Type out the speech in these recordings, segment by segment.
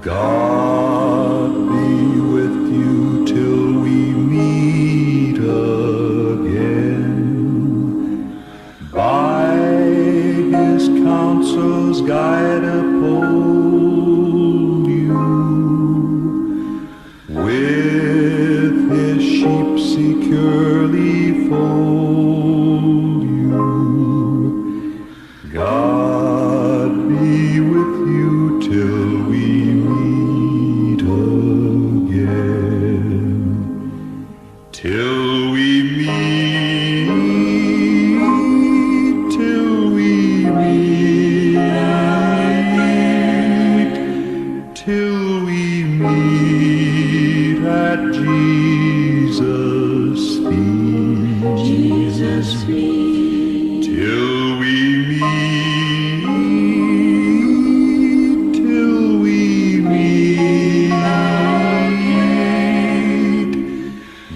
God be with you till we meet again. By his counsels guide uphold you. With his sheep securely fold you. God be with you till we meet again. Till we meet, till we meet, till we meet at Jesus' feet. Jesus' feet. Till we meet, till we meet,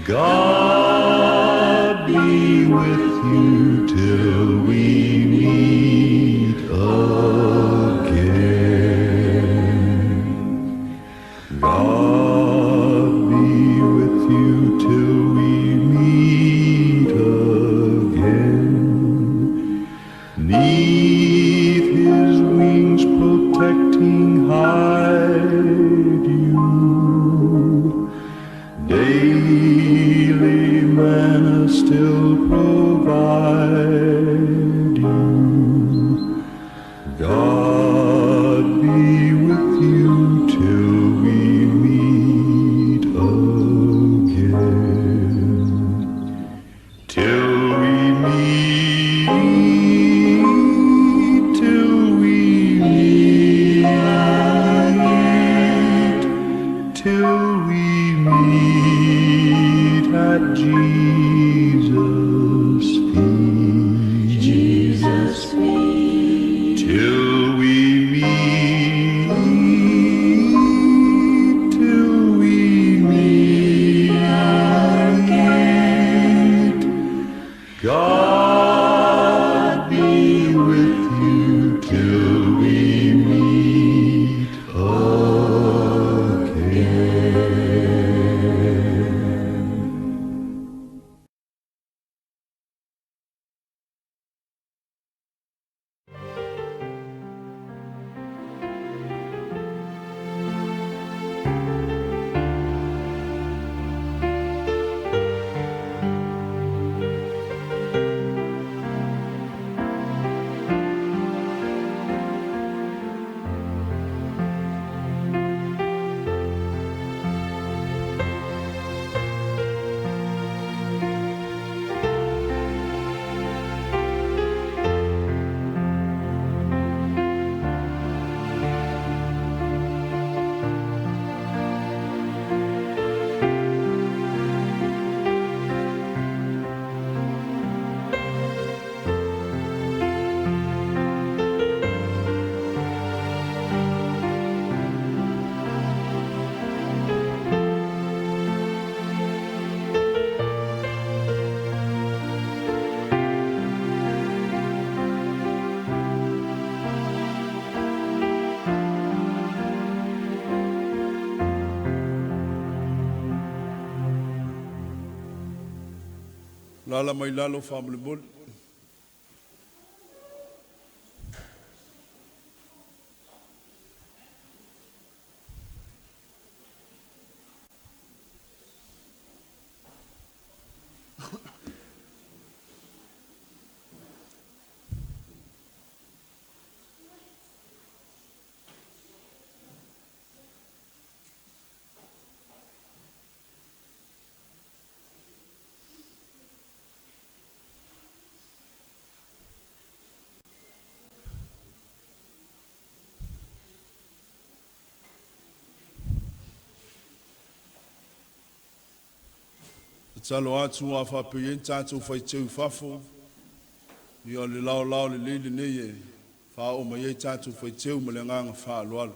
God be with you till we meet again. God be with you till we meet again. Neath his wings protecting hide you. Daily manna still provide you. God be with you till we meet again. Till we meet, till we meet, till we meet at Jesus' feet. Jesus' feet. Till we meet, till we meet, God be with you till we meet again. Lala mai lalo faamolemole. Tatalo atu ua faapea ai tatou faiteu i fafo, ia o le laolao lelei lenei e faaoo mai ai tatou faiteu ma le agaga faaaloalo.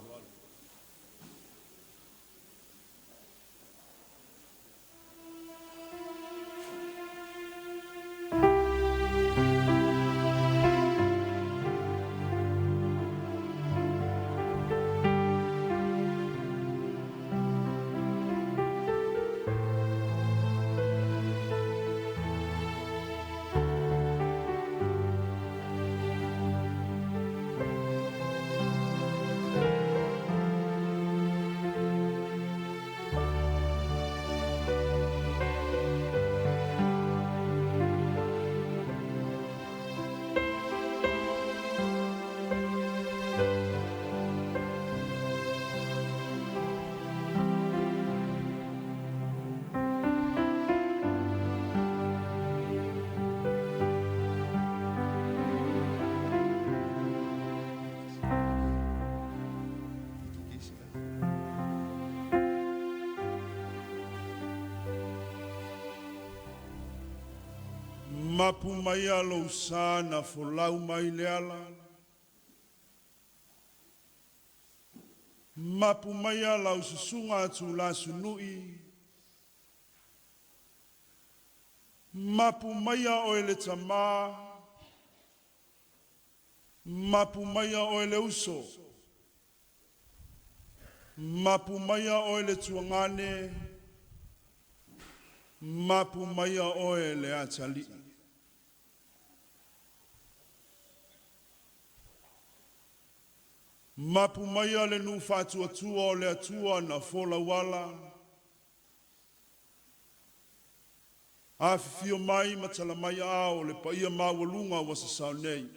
Mapu maia lou sa na folau mai le ala. Mapu maia lau susuga Tulasunui. Mapu maia oe le tamā. Mapu maia oe le uso. Mapu maia oe le tuagane. Mapu maia oe le atalii. Mapu maia le nuu faatuatua o le Atua na folauala. Afifio mai ma tala mai aao le paia maualuga ua sasao nei.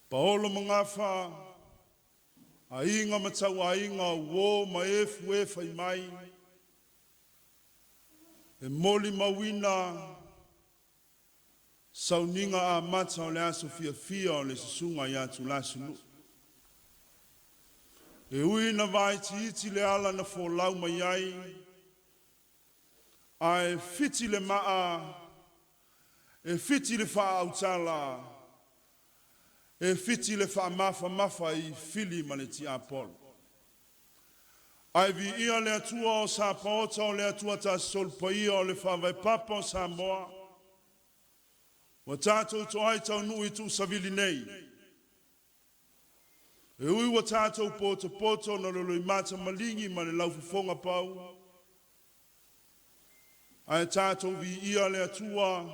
Paolo ma Gafa, aiga ma tauaiga, uo ma efu e fai mai, e molimauina sauniga amata o le aso fiafia o le susuga ia Tulasunui. E ui na vaitiiti le ala na folau mai ai, ae fiti le maa, e fiti le faaautala, e fiti le faamafamafa i fili ma le tiapolo. Ae viia le Atua o Sapaota, o le Atua Tasi Tolu Paia o le Faavae Papa o Samoa, ua tatou toai taunuu i tuusavili nei. E ui ua tatou potopoto na le loimata maligi ma le laufofoga pau, ae tatou viia le Atua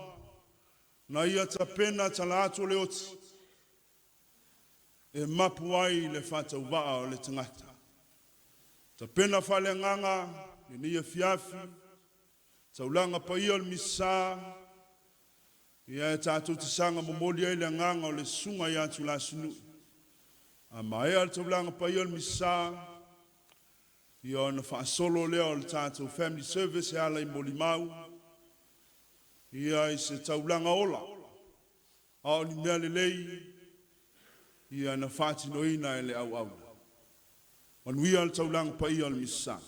na ia tapena tala atu o le oti e mapu ai le faatauvaa o le tagata. Tapena faaleagaga lenei afiafi, taulaga paia o le Misa, ia e tatou te saga momoli ai le agaga o le susuga ia Tulasunui. A maea le taulaga paia o le Misa, ia ona faasolo lea o le tatou family service e ala i molimau, ia i se taulaga ola, a o ni mea lelei, ia na faatinoina e le auauna. Manuia le taulaga paia o le Misa.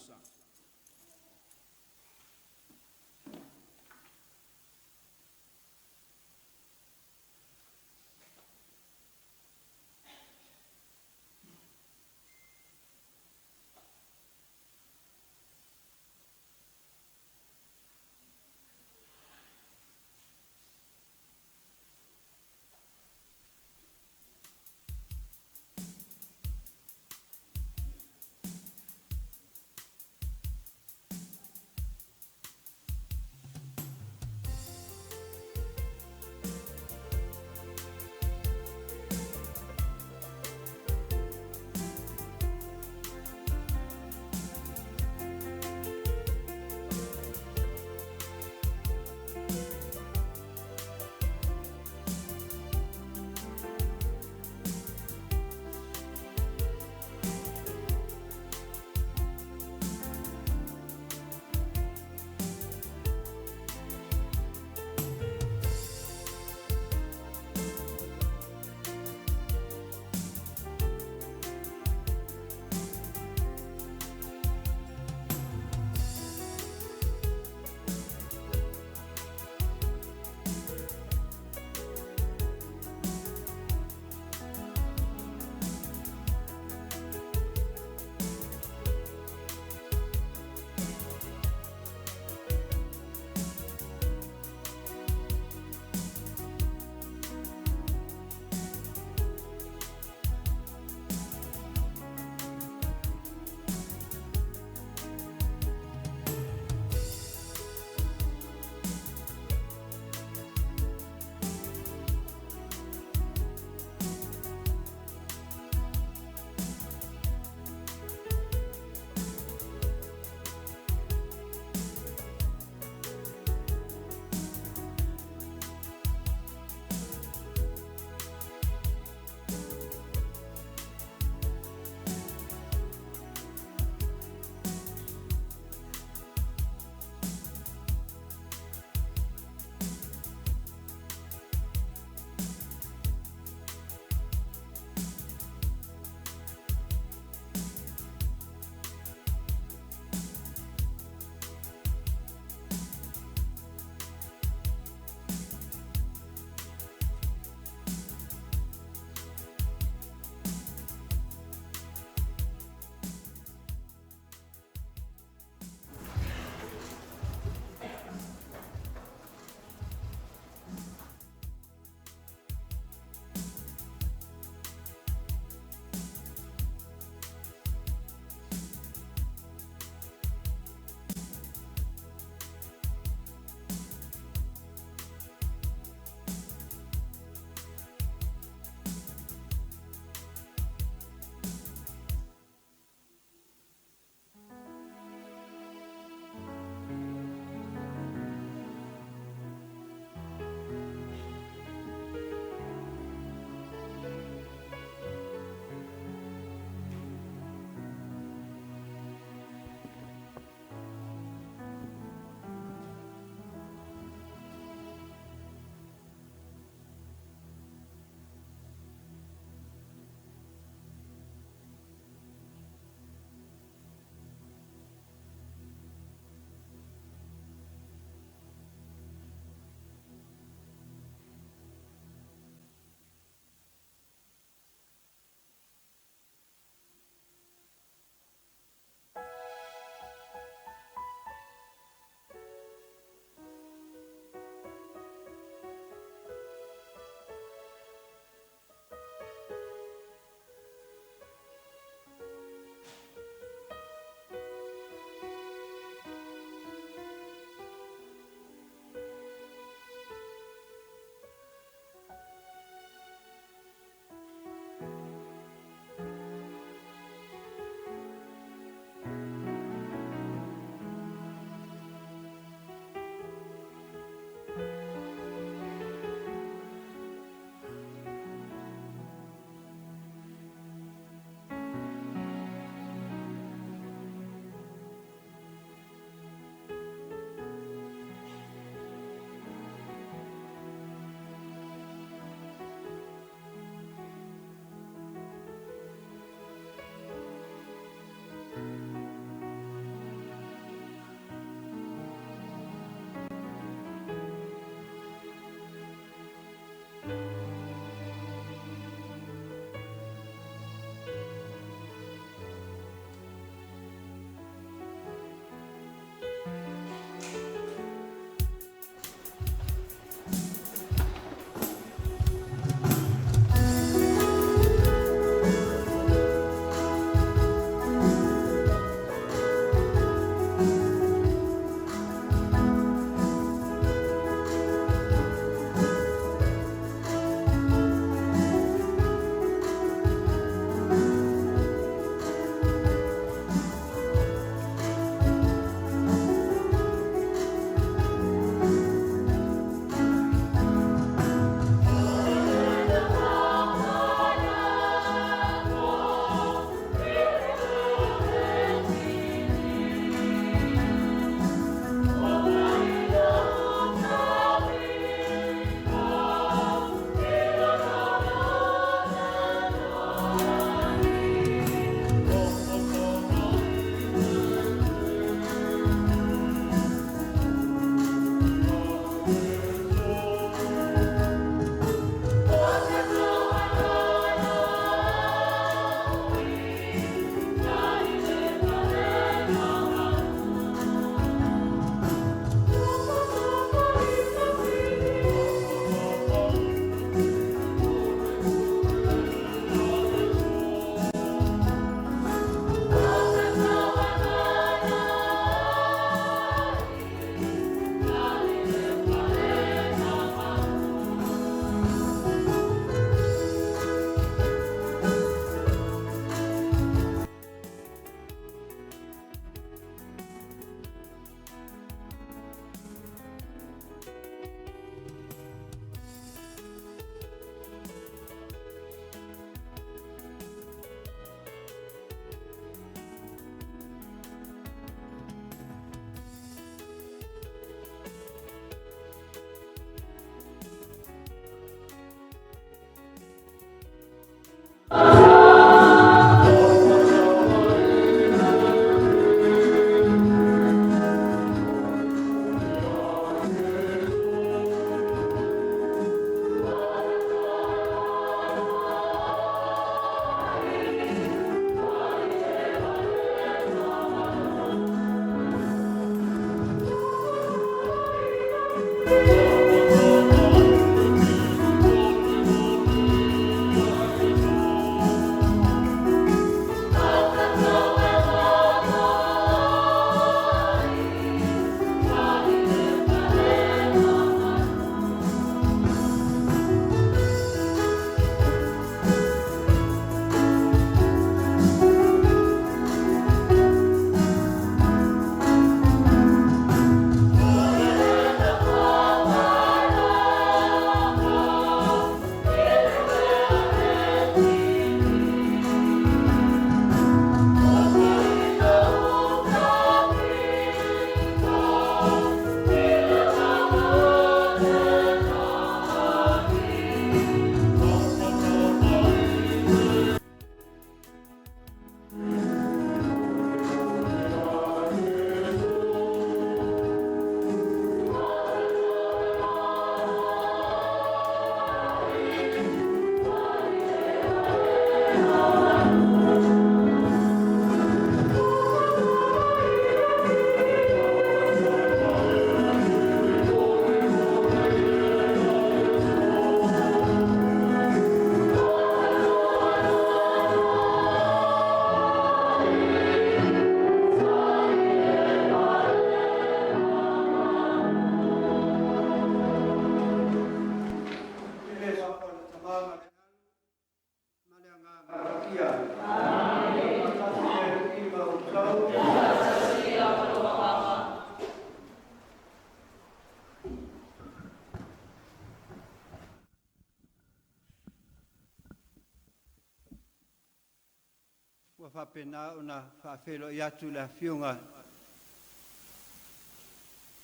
Ua faapena ona faafeiloai atu le Afioga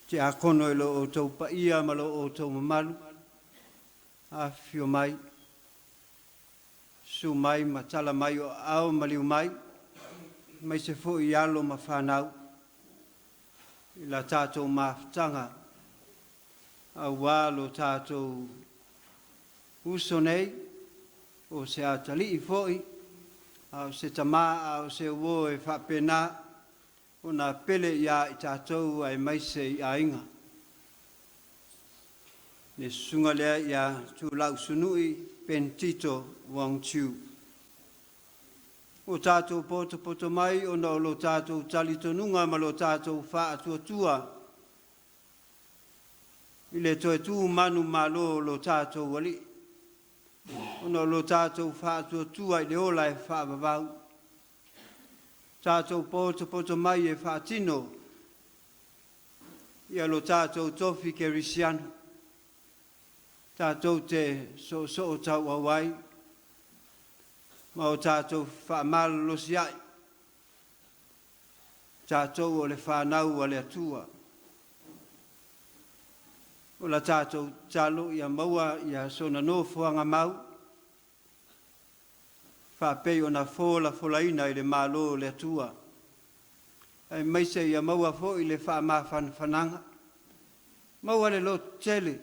Tiakono i lo outou paia ma lo outou mamalu, afifio mai, susu mai ma tala mai o aao ma liu mai, aemaise foi alo ma fanau i la tatou mafutaga aua lo tatou uso nei, o se atalii foi, a o se tama a o se uo e faapena ona pele ia i tatou aemaise i aiga. Le susuga lea ia Tulausunui Penitito Wong Chiu. Ua tatou potopoto mai ona o lo tatou talitonuga ma lo tatou faatuatua i le toe tu manumalo o lo tatou Alii, ona o lo tatou faatuatua i le ola e faavavau. Tatou potopoto mai e faatino ia lo tatou tofi kerisiano, tatou te soosootauau ai ma o tatou faamalolosiai, tatou o le fanau a le Atua. O la tatou tatalo ia maua ia sona nofoaga mau, faapei ona folafolaina i le Malo o le Atua, aemaise ia maua foi le faamafanafanaga, maua le lototele,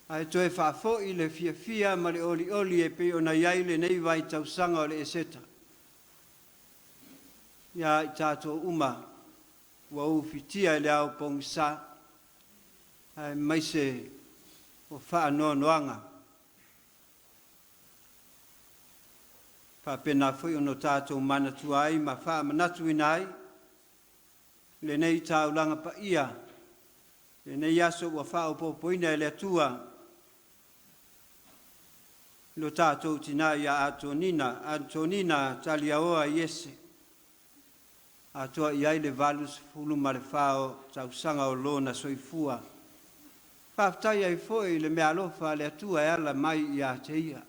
ae toe faafoi le fiafia ma le olioli e pei ona i ai lenei vaitausaga o le Eseta ia i tatou uma ua ufitia i le ao pogisa aemaise o faanoanoaga. Faapena foi ona tatou manatua ai ma faamanatuina ai lenei taulaga paia, lenei aso ua faaopoopoina e le Atua i lo tatou tina ia Antonina, Antonina Taliaoa Iese, atoa i ai le 84 o tausaga o lona soifua. Faafetai ai foi i le meaalofa a le Atua e ala mai ia te ia.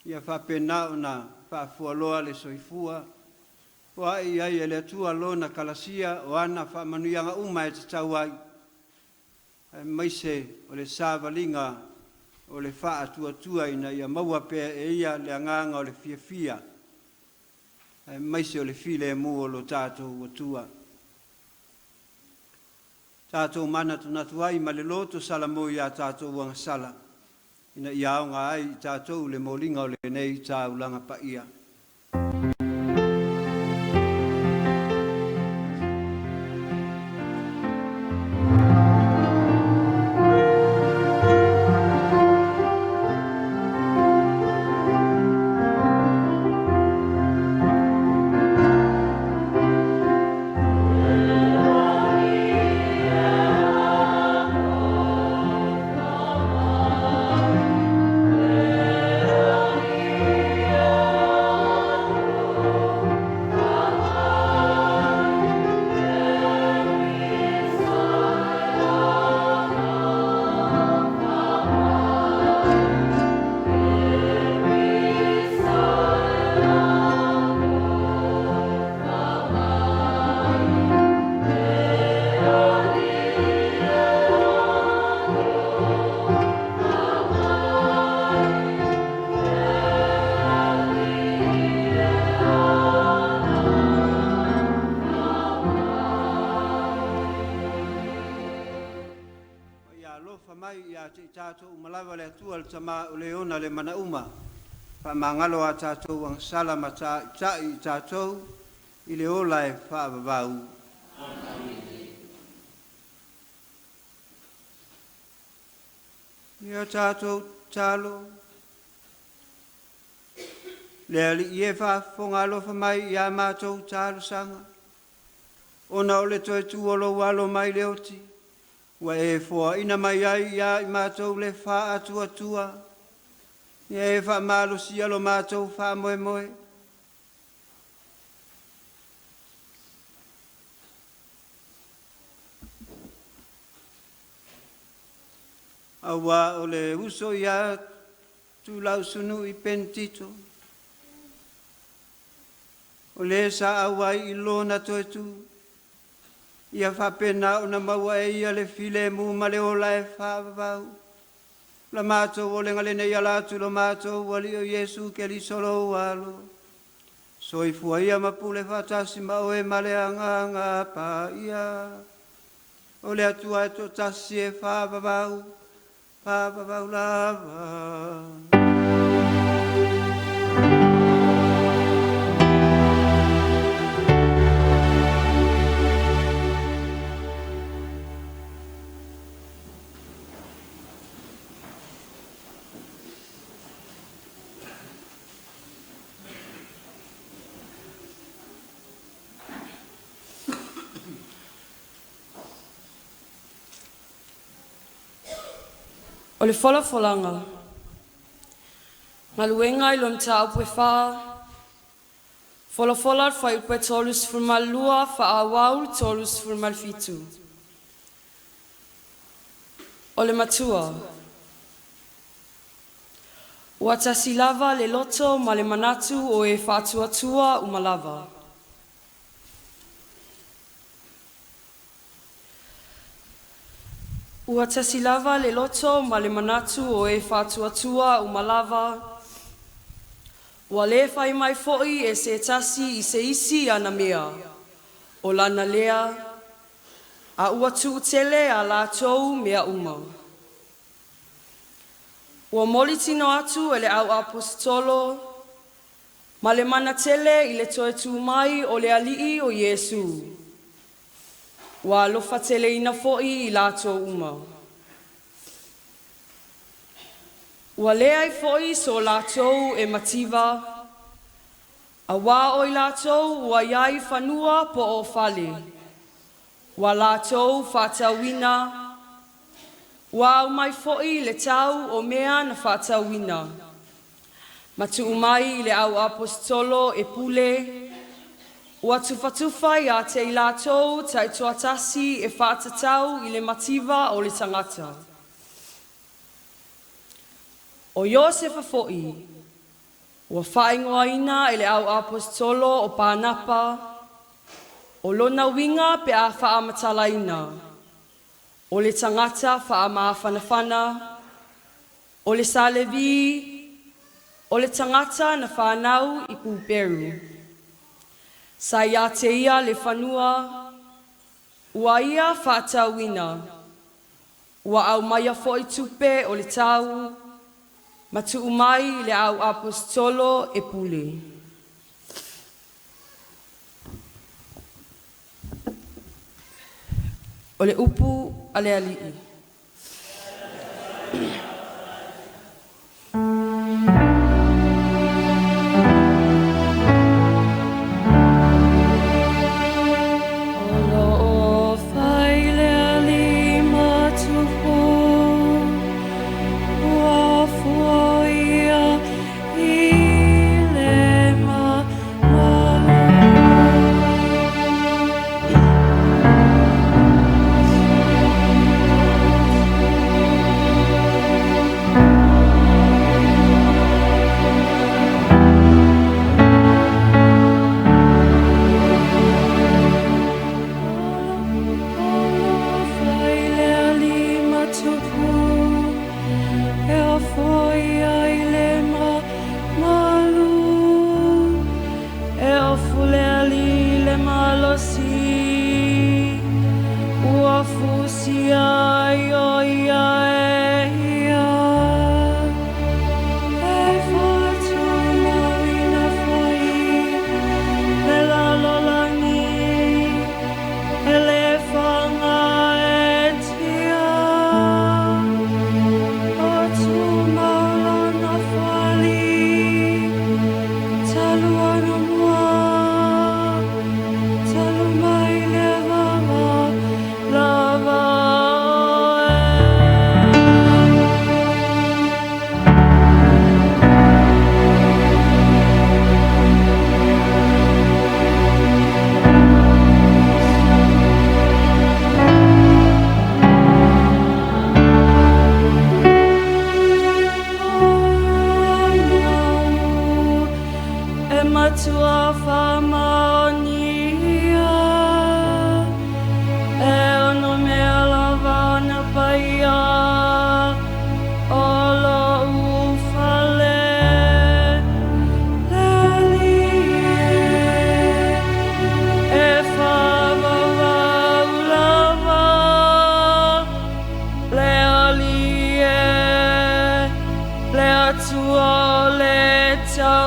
Ia faapena ona faafualoa le soifua, o ae i ai e le Atua lona kalasia o ana faamanuiaga uma e tatau ai, aemaise o le savaliga o le faatuatua ina ia maua pea e ia le agaga o le fiafia, aemaise o le filemu o lo tatou Atua. Tatou manatunatu ai ma le loto salamo i a tatou agasala, ina ia aoga ai i tatou le moliga o lenei taulaga paia. Ia alofa mai ia te i tatou uma lava le Atua le Tama o le ona le mana uma, faamagalo a tatou agasala ma taitai i tatou i le ola e faavavau. Ia tatou tatalo. Le Alii e faafofoga alofa mai ia matou talosaga, ona o le toe tu o lou alo mai le oti, ua e foaina mai ai ia i matou le faatuatua, ia e faamalosia lo matou faamoemoe. Aua o le uso ia Tulausunui Penitito, O lē sa auai i Lona toe tu, ia faapena ona maua e ia le filemu ma le ola e faavavau. O la matou olega lenei ala atu i lo matou Alii o Iesu Keriso lou Alo, soifua ia ma pule faatasi ma oe ma le Agaga Paia, o le Atua e toatasi e faavavau, faavavau lava. O le folafolaga, Galuega i lo Mataupu e 4, folafola le fuaiupu e 32, faaauau le 37. O le matua, ua tasi lava le loto ma le manatu o e faatuatua uma lava. Ua tasi lava le loto ma le manatu o e faatuatua uma lava, ua le fai mai foi e se tasi i se isi ana mea, o lana lea, a ua tuutele a latou mea uma. Ua molitino atu e le au Aposetolo ma le mana tele i le toe tu mai o le Alii o Iesu, ua alofa teleina foi i latou uma. Ua leai foi so latou e mativa, auā o i latou ua i ai i fanua po o fale, ua latou faatauina, ua aumai foi le tau o mea na faatauina, ma tuu mai i le au Aposetolo e pule, ua tufatufa ia te i latou taitoatasi e faatatau i le mativa o le tagata. O Iosefa foi, ua faaigoaina e le au Aposetolo o Panapa, o lona uiga pe a faamatalaina, o le tagata faamafanafana, o le sa Levi, o le tagata na fanau i Kuperu. Sa ia te ia le fanua, ua ia faatauina, ua aumaia foi tupe o le tau, ma tuu mai i le au Aposetolo e pule. O le upu a le Alii. O lo o fai le Alii ma Tupu, ua foia i le mamao.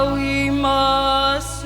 Tauimasui.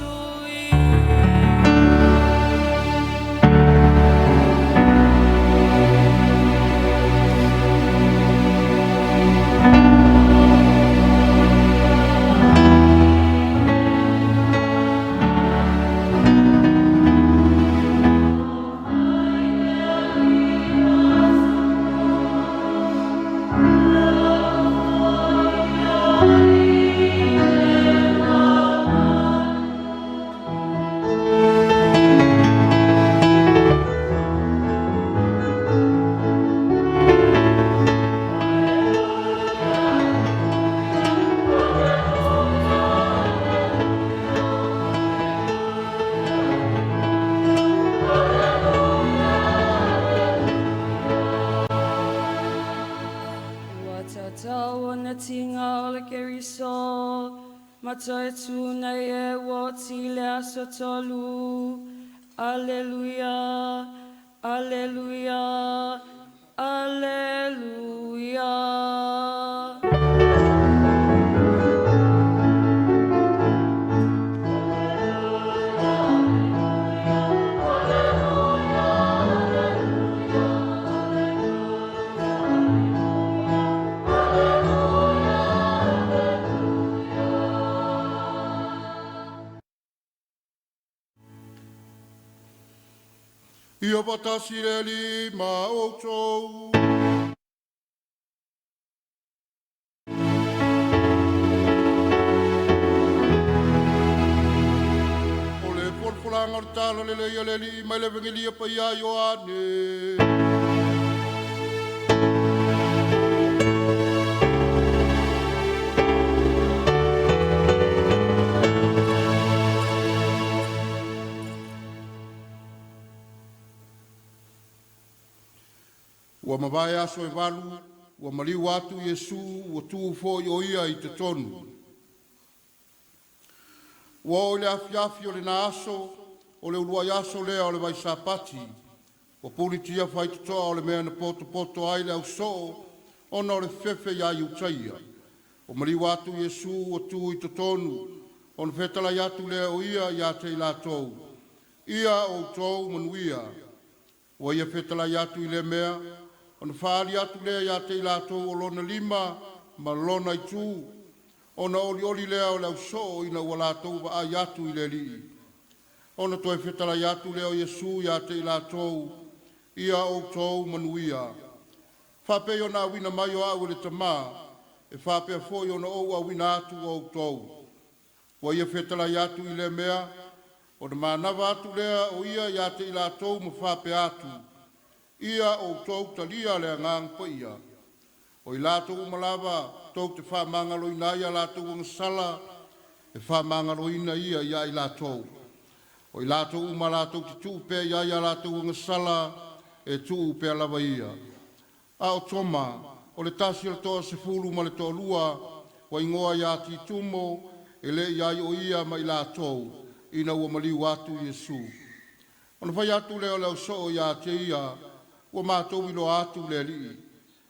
Ua tatau ona tiga o le Keriso ma toe tu nei e ua oti i le aso tolu. Aleluia, aleluia, aleluia. Ia faatasi le Alii ma outou. O le folafolaga o le Tala Lelei a le Alii mai le Evegelia Paia a Ioane. Ua mavae aso e valu, ua maliu atu Iesu, ua tu foi o ia i totonu. Ua oo i le afiafi o lena aso, o le uluai aso lea o le Vaisapati, ua pulitia faitotoa o le mea na potopoto ai le ausoo ona o le fefe ia Iutaia. Ua maliu atu Iesu ua tu i totonu, ona fetalai atu lea o ia ia te i latou, “Ia outou manuia.” Ua ia fetalai atu i lea mea, ona faaali atu lea ia te i latou o lona lima ma lona itu. Ona olioli lea o le ausoo ina ua latou vaai atu i le Alii. Ona toe fetalai atu lea o Iesu ia te i latou, “Ia outou manuia. Faapei ona auina mai o au e le Tamā, e faapea foi ona ou auina atu outou.” Ua ia fetalai atu i lea mea, ona manava atu lea o ia ia te i latou ma faapea atu, “Ia outou talia le Agaga Paia. O i latou uma lava tou te faamagaloina ai a latou agasala, e faamagaloina ia ia i latou. O i latou uma latou te tuu pea i ai a latou agasala, e tuu pea lava ia.” A o Toma, o le tasi o le toasefulu ma le toalua, ua igoa ia Titumo, e le i i ai o ia ma i latou ina ua maliu atu Iesu. Ona fai atu lea o le ausoo ia te ia, “Ua matou iloa atu le Alii.”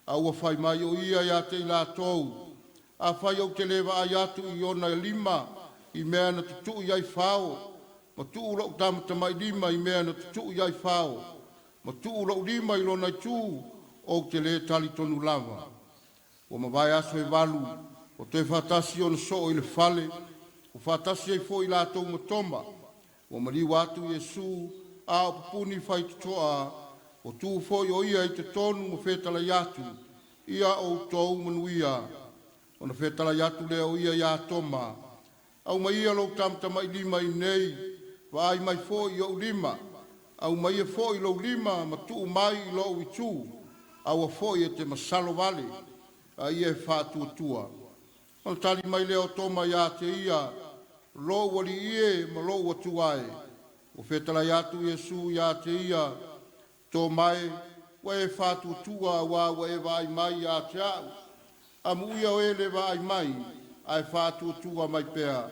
A ua fai mai o ia ia te i latou, “Afai ou te le vaai atu i ona lima i mea na tutui ai fao, ma tuu lou tamatamailima i mea na tutui ai fao, ma tuu lou lima i lona itu, ou te le talitonu lava.” Ua mavae aso e valu, ua toe faatasi ona soo i le fale, ua faatasi ai foi latou ma Toma. Ua maliu atu Iesu a o pupuni faitotoa, ua tu foi o ia i totonu ma fetalai atu, “Ia outou manuia.” Ona fetalai atu lea o ia ia Toma, “Aumaia lou tamatamailima iinei, vaai mai foi i ou lima. Aumaia foi lou lima ma tuu mai i lou itu. Aua foi e te masalo vale, a ia e faatuatua.” Ona tali mai lea o Toma ia te ia, “Lou Alii e ma lou Atua e!” Ua fetalai atu Iesu ia te ia, “Toma e, ua e faatuatua auā ua e vaai mai ia te a'u. Amuia o e le vaai mai, ae faatuatua mai pea.”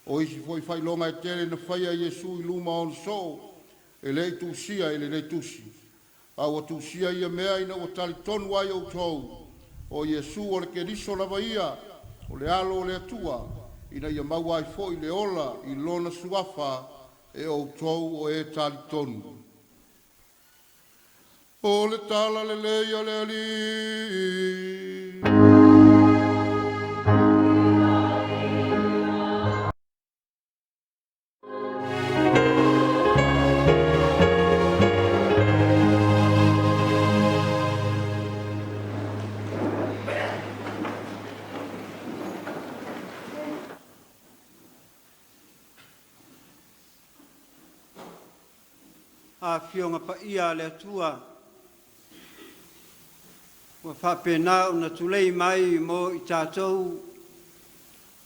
O isi foi faailoga e tele na faia e Iesu i luma o ona soo, e le i tusia i lenei tusi. A ua tusia ia mea ina ia talitonu ai outou, o Iesu o le Keriso lava ia, o le Alo o le Atua, ina ia maua ai foi le ola i lona suafa e outou o e talitonu. O le tala lelei a le Alii. Afioga Paia a le Atua, ua faapena ona tulei mai mo i tatou,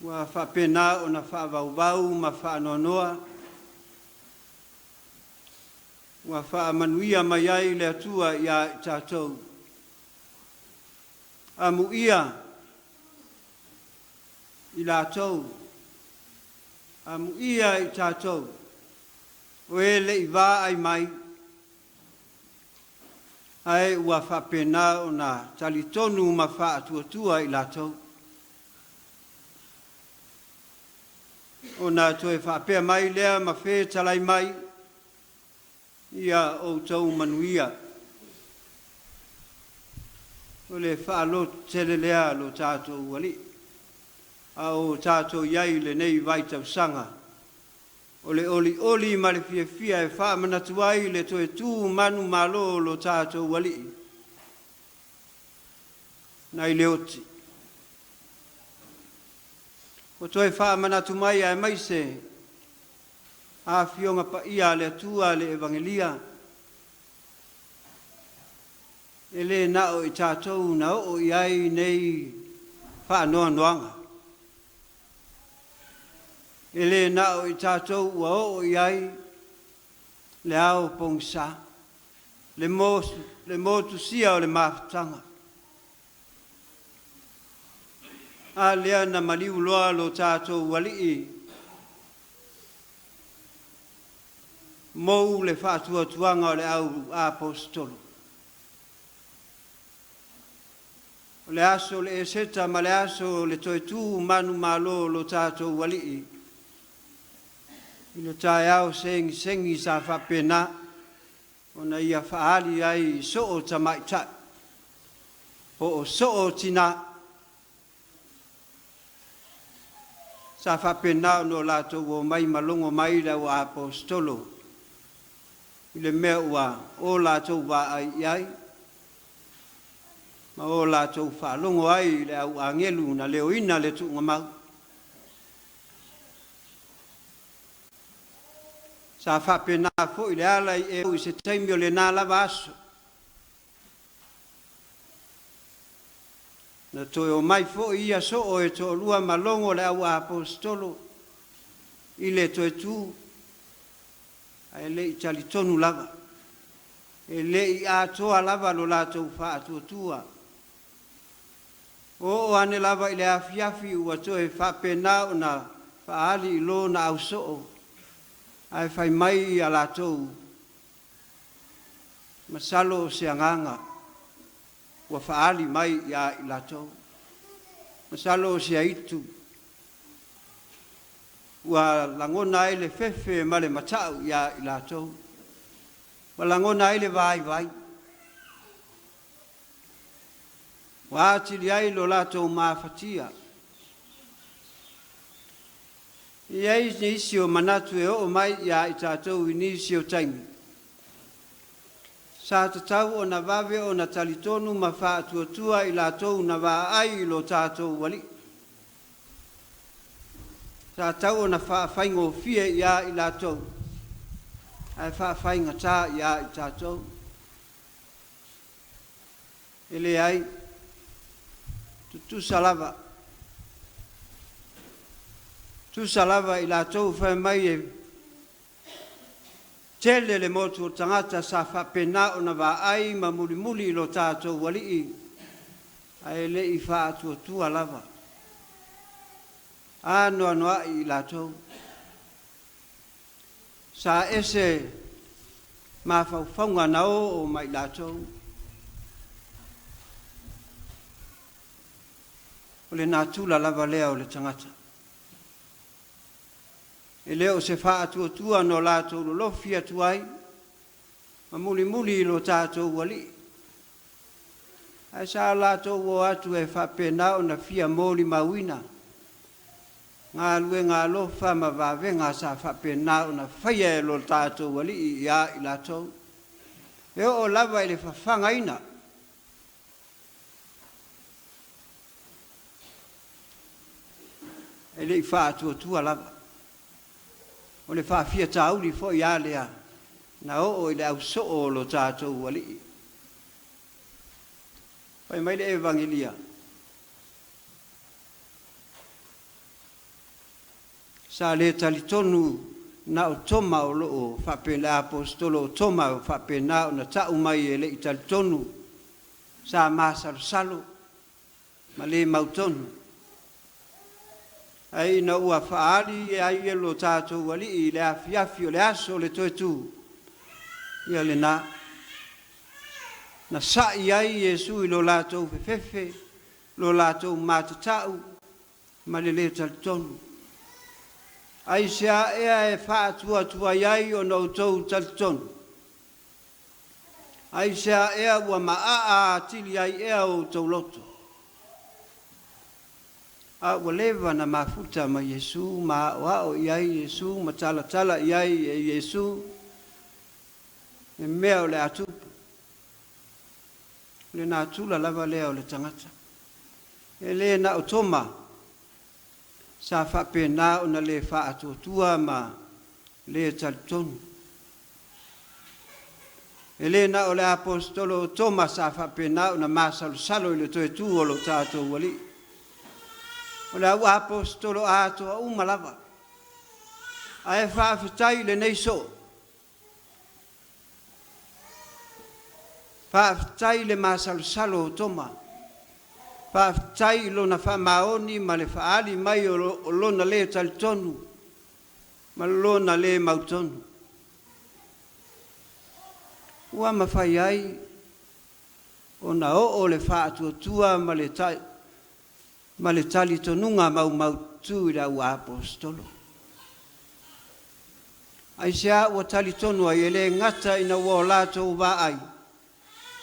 ua faapena ona faavauvau ma faanoanoa, ua faamanuia mai ai le Atua iā i tatou. Amuia i latou, amuia i tatou, o e le i vaai mai, ae ua faapena ona talitonu ma faatuatua i latou. Ona toe faapea mai lea ma fetalai mai, Ia outou manuia. O le faalototele lea a lo tatou Alii, a o tatou i ai i lenei vaitausaga, o le olioli ma le fiafia e faamanatu ai le toe tu manumalo o lo tatou Alii nai le oti. Ua toe faamanatu mai aemaise Afioga Paia a le Atua le Evagelia, e le na o i tatou na oo i ai nei faanoanoaga. E le na o i tatou ua oo i ai le ao pogisa, le motusia o le mafutaga. A lea na maliu loa lo tatou Alii, mou le faatuatuaga o le au Aposetolo. O le aso o le Eseta ma le aso o le toe tu manumalo o lo tatou Alii, i le taeao segisegi sa faapena ona ia faaali ai i soo tamaitai po o soo tina sa faapena ona o latou omai ma logo mai le au Aposetolo i le mea ua o latou vaai i ai ma o latou faalogo ai i le au agelu na leoina le tuugamau. Sa faapena foi le ala i i se taimi o lena lava aso. Na toe omai foi ia soo e toalua ma logo le au Aposetolo i le toe tu, ae le i talitonu lava, e le i atoa lava lo latou faatuatua. Oo ane lava i le afiafi ua toe faapena ona faaali i lona ausoo, ae fai mai ia latou, masalo o se agaga ua faaali mai ia i latou, masalo o se aitu ua lagona ai le fefe ma le matau ia i latou, ua lagona ai le vaivai, ua atili ai lo latou mafatia. E i ai nisi o manatu e oo mai ia i tatou i nisi o taimi, sa tatau ona vave ona talitonu ma faatuatua i latou na vaai i lo tatou Alii. Sa tatau ona faafaigofie ia i latou, ae faafaigata ia i tatou. E leai, tutusa lava. Tutusa lava i latou fai mai e tele le motu o tagata sa faapena ona vaai ma mulimuli i lo tatou Alii, ae le i faatuatua lava. Anoanoai i latou. Sa ese mafaufauga na oo mai latou. O le natura lava lea o le tagata. E le o se faatuatua na o latou lolofi atu ai ma mulimuli i lo tatou Alii, ae sa latou o atu e faapena ona fia molimauina galuega alofa ma vavega sa faapena ona faia e lo tatou Alii ia i latou, e oo lava i le fafagaina. E le i faatuatua lava. O le faafiatauli foi a lea na oo i le ausoo o lo tatou Alii. Fai mai le Evagelia, sa le talitonu na o Toma o lo o faapena, le Aposetolo o Toma o faapena ona tau mai e le i talitonu, sa masalosalo ma le mautonu. Ae ina ua faaali ai e lo tatou Alii i le afiafi o le aso o le toe tu, ia lena, na sa'i ai Iesu i lo latou fefefe, lo latou matata'u ma le lē talitonu. Aisea ea e faatuatuai ai ona outou talitonu? Aisea ea ua maaa atili ai ea o outou loto? A ua leva na mafuta ma Iesu ma aoao i ai Iesu ma talatala i ai e Iesu le mea o le a tupu. O le natura lava lea o le tagata. E le na o Toma sa faapena ona le faatuatua ma le talitonu. E le na o le Aposetolo o Toma sa faapena ona masalosalo i le toe tu o lo tatou Alii. O le au Aposetolo atoa uma lava. Ae faafetai i lenei soo. Faafetai i le masalosalo o Toma. Faafetai i lona faamaoni ma le faaali mai o lona le talitonu ma lona le mautonu. Ua mafai ai ona oo le faatuatua ma le ma le talitonuga maumaututu i le au Aposetolo. Aisea ua talitonu ai? E le gata ina ua o latou vaai,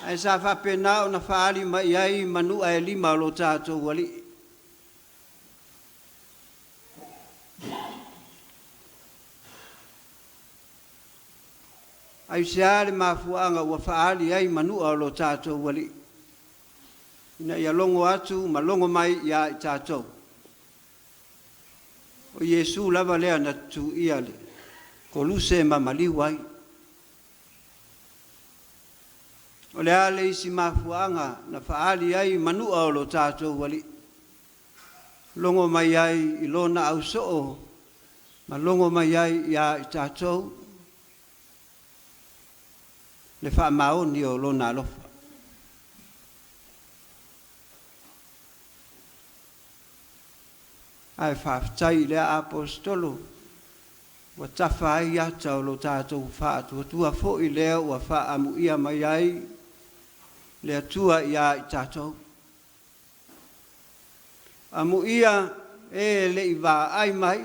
ae sa faapena ona faaali mai i ai manu'a e lima o lo tatou Alii. Aisea le mafuaaga ua faaali ai manu'a o lo tatou Alii? Ina ia logo atu ma logo mai ia i tatou. O Iesu lava lea na tutuia le koluse ma maliu ai. O le a le isi mafuaaga na faaali ai manu'a o lo tatou Alii? Logo mai ai i lona ausoo ma logo mai ai ia i tatou le faamaoni o lona alofa. Ae faafetai i lea Aposetolo ua tafa ai ata o lo tatou faatuatua foi lea ua faaamuia mai ai le Atua ia i tatou. Amuia e le i vaai mai,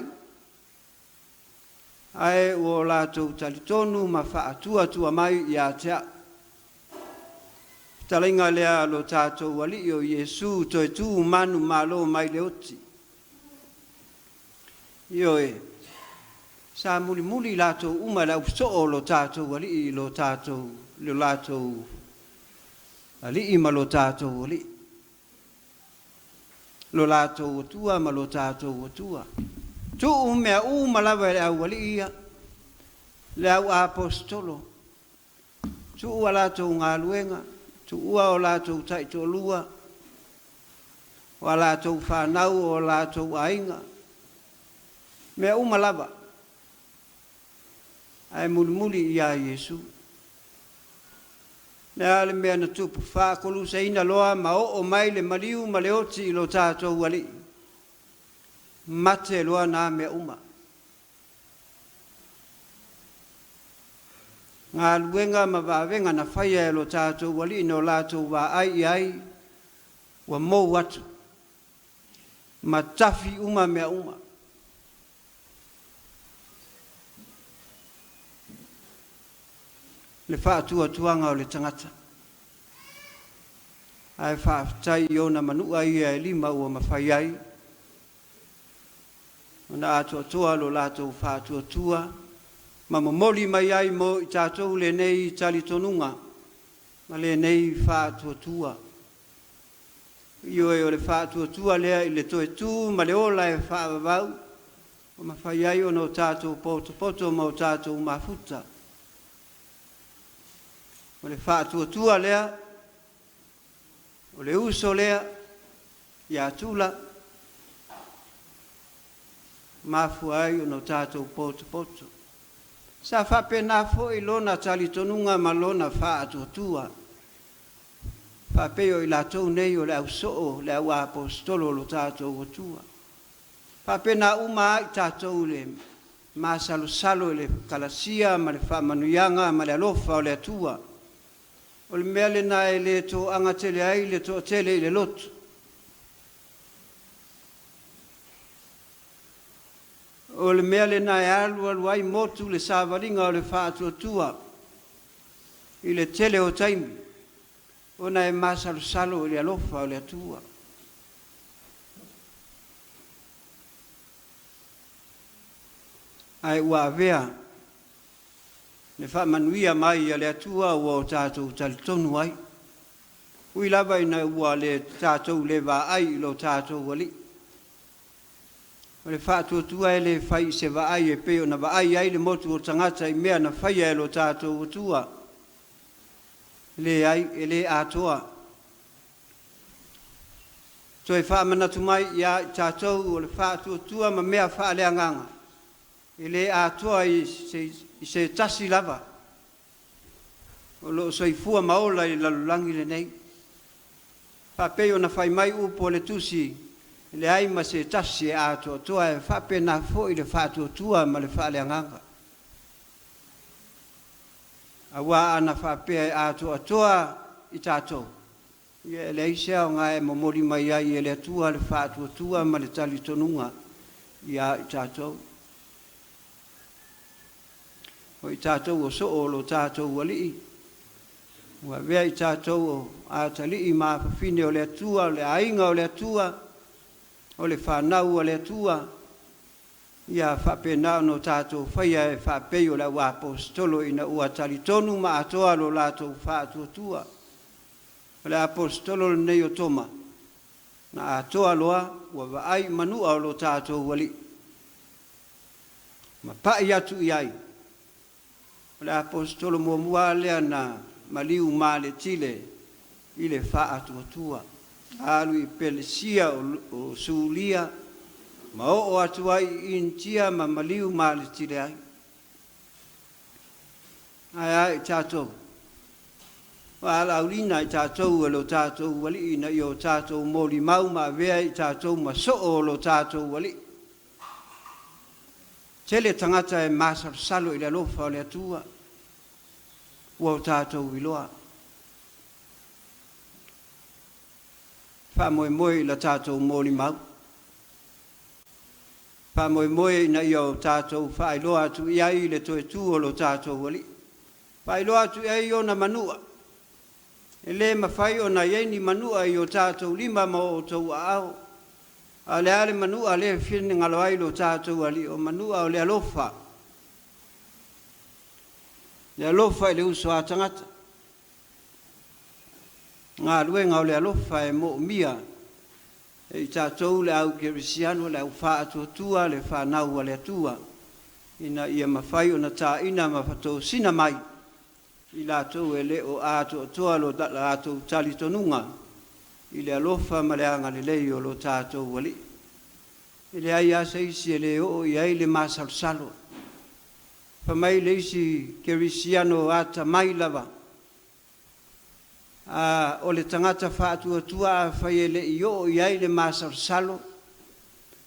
ae ua o latou talitonu ma faatuatua mai ia te a'u. Fetalaiga lea a lo tatou Alii o Iesu toe tu manumalo mai le oti. Ioe, sa mulimuli i latou uma e le ausoo o lo tatou Alii i lo tatou, lo latou Alii ma lo tatou Alii, lo latou Atua ma lo tatou Atua. Tuu mea uma lava e le aualii ia, le au aposetolo, tuu a latou galuega, tuua o latou taitoalua, o a latou fanau, o a latou aiga, mea uma lava, ae mulimuli ia Iesu. Le a le mea na tupu? Faakoluseina loa ma oo mai le maliu ma le oti i lo tatou Alii. Mate loa na mea uma. Galuega ma vavega na faia e lo tatou Alii na o latou vaai i ai, ua mou atu ma tafi uma mea uma. le faatuatuaga o le tagata. Ae faafetai i ona manua ia e lima ua mafai ai ona atoatoa lo latou faatuatua ma momoli mai ai mo i tatou lenei talitonuga ma lenei faatuatua. Ioe, o le faatuatua lea i le toe tu ma le ola e faavavau ua mafai ai ona o tatou potopoto ma o tatou mafuta. O le faatuatua lea, o le uso lea ia Tula, mafua ai ona o tatou potopoto. Sa faapena foi lona talitonuga ma lona faatuatua, faapei o i latou nei o le ausoo, le auaposeitolo o lo tatou Atua. Faapena uma lava i tatou i le masalosalo i le kalasia ma le faamanuiaga ma le alofa o le Atua. O le mea lena e le toaga tele ai le toatele i le lotu. O le mea lena e alu alu ai motu le savaliga o le faatuatua i le tele o taimi, ona e masalosalo i le alofa o le Atua. Ae ua avea le faamanuia mai a le Atua ua o tatou talitonu ai. Ui lava ina ua le tatou le vaai i lo tatou Alii. O le faatuatua e le fai i se vaai e pei ona vaai ai le motu o tagata i mea na faia e lo tatou Atua. Leai, e le atoa. Toe faamanatu mai ia i tatou o le faatuatua ma mea faaleagaga, e le atoa i se tasi lava o lo o soifua ma ola i le lalolagi lenei. Faapei ona fai mai upu o le Tusi, e leai ma se tasi e atoatoa, e faapena foi le faatuatua ma le faaleagaga. Aua ana faapea e atoatoa i tatou, ia e leai se aoga e momoli mai ai e le Atua le faatuatua ma le talitonuga ia i tatou. O i tatou o soo o lo tatou Alii, ua avea i tatou o atalii ma afafine o le Atua, o le aiga o le Atua, o le fanau a le Atua, ia faapena ona tatou faia e faapei o le auaposeitolo ina ua talitonu ma atoa lo latou faatuatua. O le aposetolo lenei o Toma, na atoa loa ua vaai i manua o lo tatou Alii, ma pai atu i ai. O le aposetolo muamua lea na maliu maletile i le faatuatua. Alu i Pelesia o Sulia, ma oo atu ai i Initia ma maliu maletile ai. Ae a i tatou, ua alaauliga i tatou e lo tatou Alii ina ia o tatou molimau ma avea i tatou ma soo o lo tatou Alii. Tele tagata e masalosalo i le alofa o le Atua, ua o tatou iloa. Faamoemoe i la tatou molimau. Faamoemoe ina ia o tatou faailoa atu i ai le toe tu o lo tatou Alii. Faailoa atu i ai ona manua. E le mafai ona i ai ni manua i o tatou lima ma o outou aao. A o le a le manua lea e finagalo ai lo tatou Alii, o manua o le alofa. Le alofa i le uso a tagata. Galuega o le alofa e moomia e i tatou le au kerisiano, le au faatuatua, le fanau a le Atua, ina ia mafai ona taina ma fatosina mai i latou e le o atoatoa lo latou talitonuga i le alofa ma le agalelei o lo tatou Alii. E leai lava se isi e le oo i ai le masalosalo. Fai mai le isi kerisiano atamai lava, o le tagata faatuatua afai e le i oo i ai le masalosalo,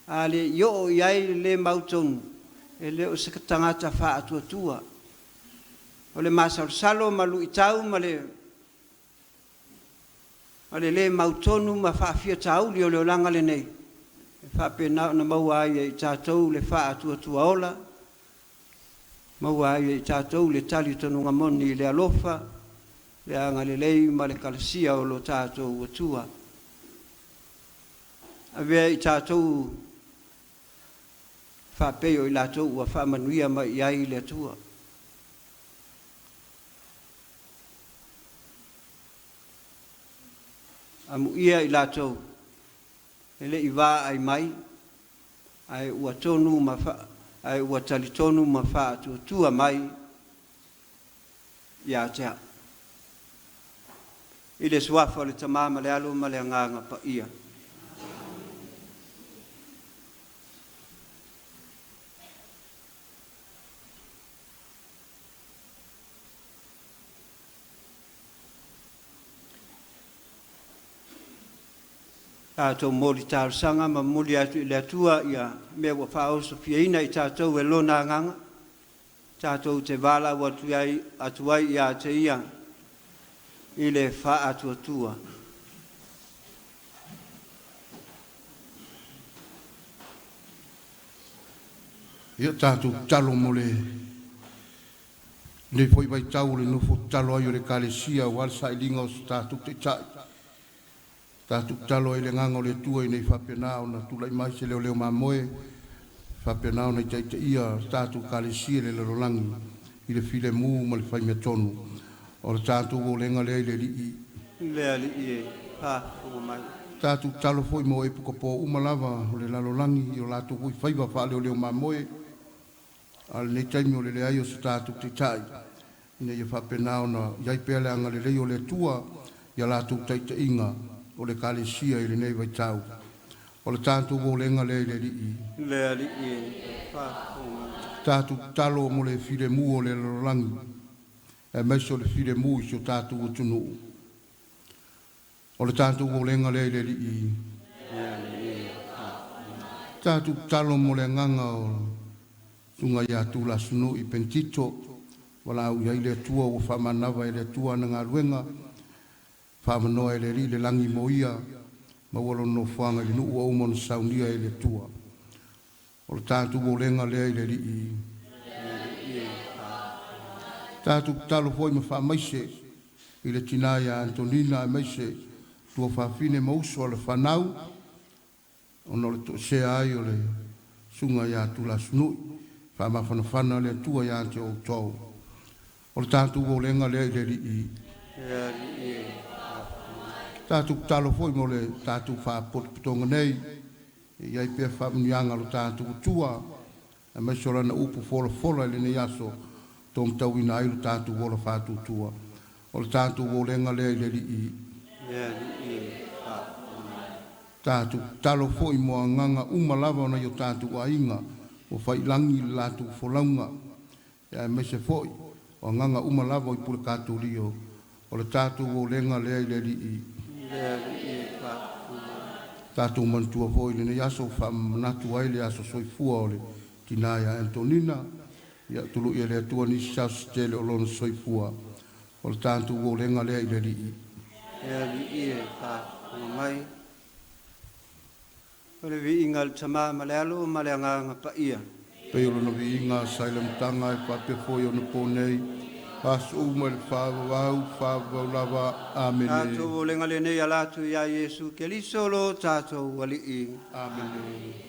a le i oo i ai le le mautonu, e le o se tagata faatuatua. O le masalosalo ma luitau ma le le mautonu ma faafitauli o le olaga lenei, e faapena ona maua ai e i tatou le faatuatua ola, Maua ai e i tatou le talitonuga moni i le alofa, le agalelei ma le kalasia o lo tatou Atua. Avea i tatou faapei o i latou ua faamanuia mai i ai le Atua. Amuia i latou e le i vaai mai, ae ua tonu ma fa, ae ua talitonu ma faatuatua mai ia te au. I le suafa o le Tama ma le Alo ma le Agaga Paia. Tatou momoli talosaga ma momoli atu i le Atua ia mea ua faaosofiaina i tatou e Lona Agaga, tatou te valaau atu ai, atu ai ia te Ia i le faatuatua. Ia tatou tatalo mo le lenei foi vaitau o le nofo tatalo ai o le Ekalesia aua le sailiga o so tatou Taitai. Tatou tatalo ai i le agaga o le Atua ina ia faapena ona tulai mai se leoleo mamoe, faapena ona itaitaia le tatou Ekalesia i le lalolagi i le filemu ma le faimeatonu. O le tatou olega lea i le Alii. Le Alii e faafofoga mai. Tatou tatalo foi mo epikopo uma lava o le lalolagi i o latou foi faiva faaleoleo mamoe, a o lenei taimi o le leai o se tatou Taitai, ina ia faapena ona i ai pea le agalelei o le Atua ia latou taitaiga o le Ekalesia i lenei vaitau. O le tatou olega lea i le Alii. Le Alii e faafofoga mai. Tatou tatalo mo le filemu o le lalolagi, aemaise o le filemu i si o tatou atunuu. O le tatou olega lea i le Alii. Le Alii e faafofoga mai. Tatou tatalo mo le agaga o Susuga ia Tulasunui Pentito, valaau i ai le Atua ua faamanava e le Atua ana galuega, faamanoa e le Alii le lagi mo ia, maua lona nofoaga i le nuu ua uma ona saunia e le Atua. O le tatou olega lea i le Alii. Le Alii e faafofoga mai. Tatou tatalo foi ma faamaise i le tina ia Antonina aemaise tuafafine ma uso a le fanau, ona o le toesea ai o le susuga ia Tulasunui. Faamafanafana le Atua ia te outou. O le tatou olega lea i le Alii. Le Alii e faafofoga mai. Tatou tatalo foi mo le tatou Faalapotopotoga nei, e i ai pea faamanuiaga a lo tatou Atua, aemaise o lana upu folafola i lenei aso, taumatauina ai lo tatou ola faatuatua. O le tatou olega lea i le Alii. Le Alii e faafofoga mai. Tatou tatalo foi mo agaga uma lava o nai o tatou aiga ua faiilagi le latou folauga, aemaise foi o agaga uma lava o i pule Katolia. O le tatou olega lea i le Alii. Le Alii e faafofoga mai. Tatou manatua foi i lenei aso faamanatu ai le aso soifua o le tina ia Antonina, ia tului e le Atua nisi aso se tele o lona soifua. O le tatou olega lea i le Alii. Le Alii e faafofoga mai. O le viiga i le Tama ma le Alo ma le Agaga Paia. Pei o lona viiga sa i le amataga e faapea foi ona po nei, aso uma i le faavavau, faavavau lava. Amene. Tatou olega lenei ala atu iā Iesu Keriso lo tatou Alii. Amene.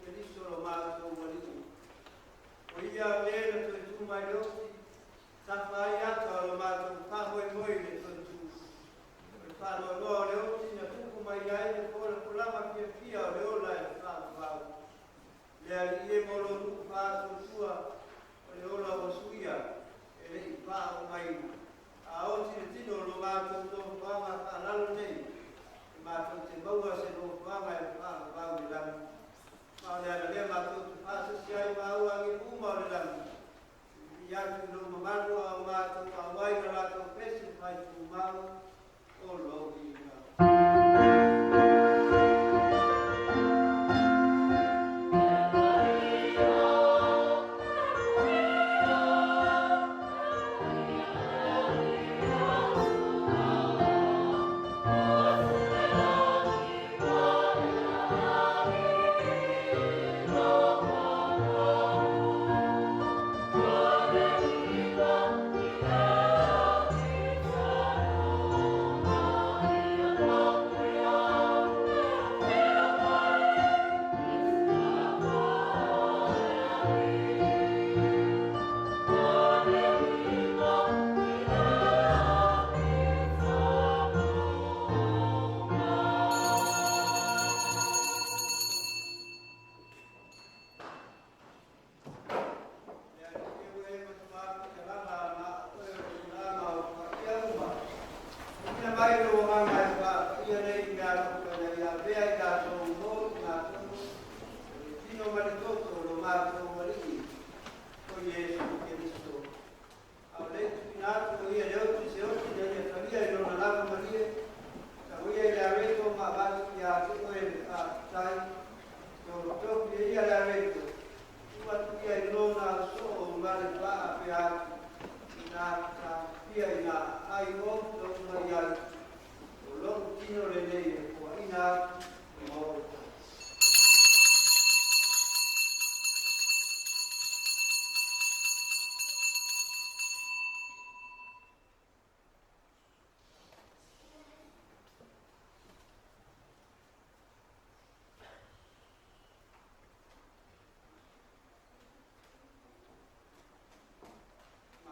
Keriso lo matou Alii. O ia le na toe tu mai le oti, tafa ai ata o lo matou faamoemoe i le toe tu. O le faanoanoa o le oti na tupu mai ai le folafolaga fiafia o le ola e le faavavau. Le Alii e mo lo nuu faatuatua, o le ola ua suia e le'i faaomaina. A oti le tino o lo matou nofoaga faalalo nei, e matou te maua se nofoaga e le faavavau i le lagi. Ma o le ala lea matou te faasasi ai ma auagi uma o le lagi. I atu i lou mamalu a o matou auai na latou pese faitumau o lou viiga. Le Alii e ue matua patalala na oe o le tulaga o paia uma. Tuuina mai lou agaga e faapaia nei meaalofa ina ia avea i latou mo i matou, o le tino ma le toto o lo matou Alii, o Iesu Keriso. A o le tuuina atu o ia le oti se oti na ia talia i lona lava malie, tago ia i le areto ma avatu ia te oe le faafetai. Topitopi e ia le areto, tuu atu ia i lona ausoo ma le faaapea atu, ina tafia ina ai outou mai ai, o lou tino lenei e puaina atu mo outou.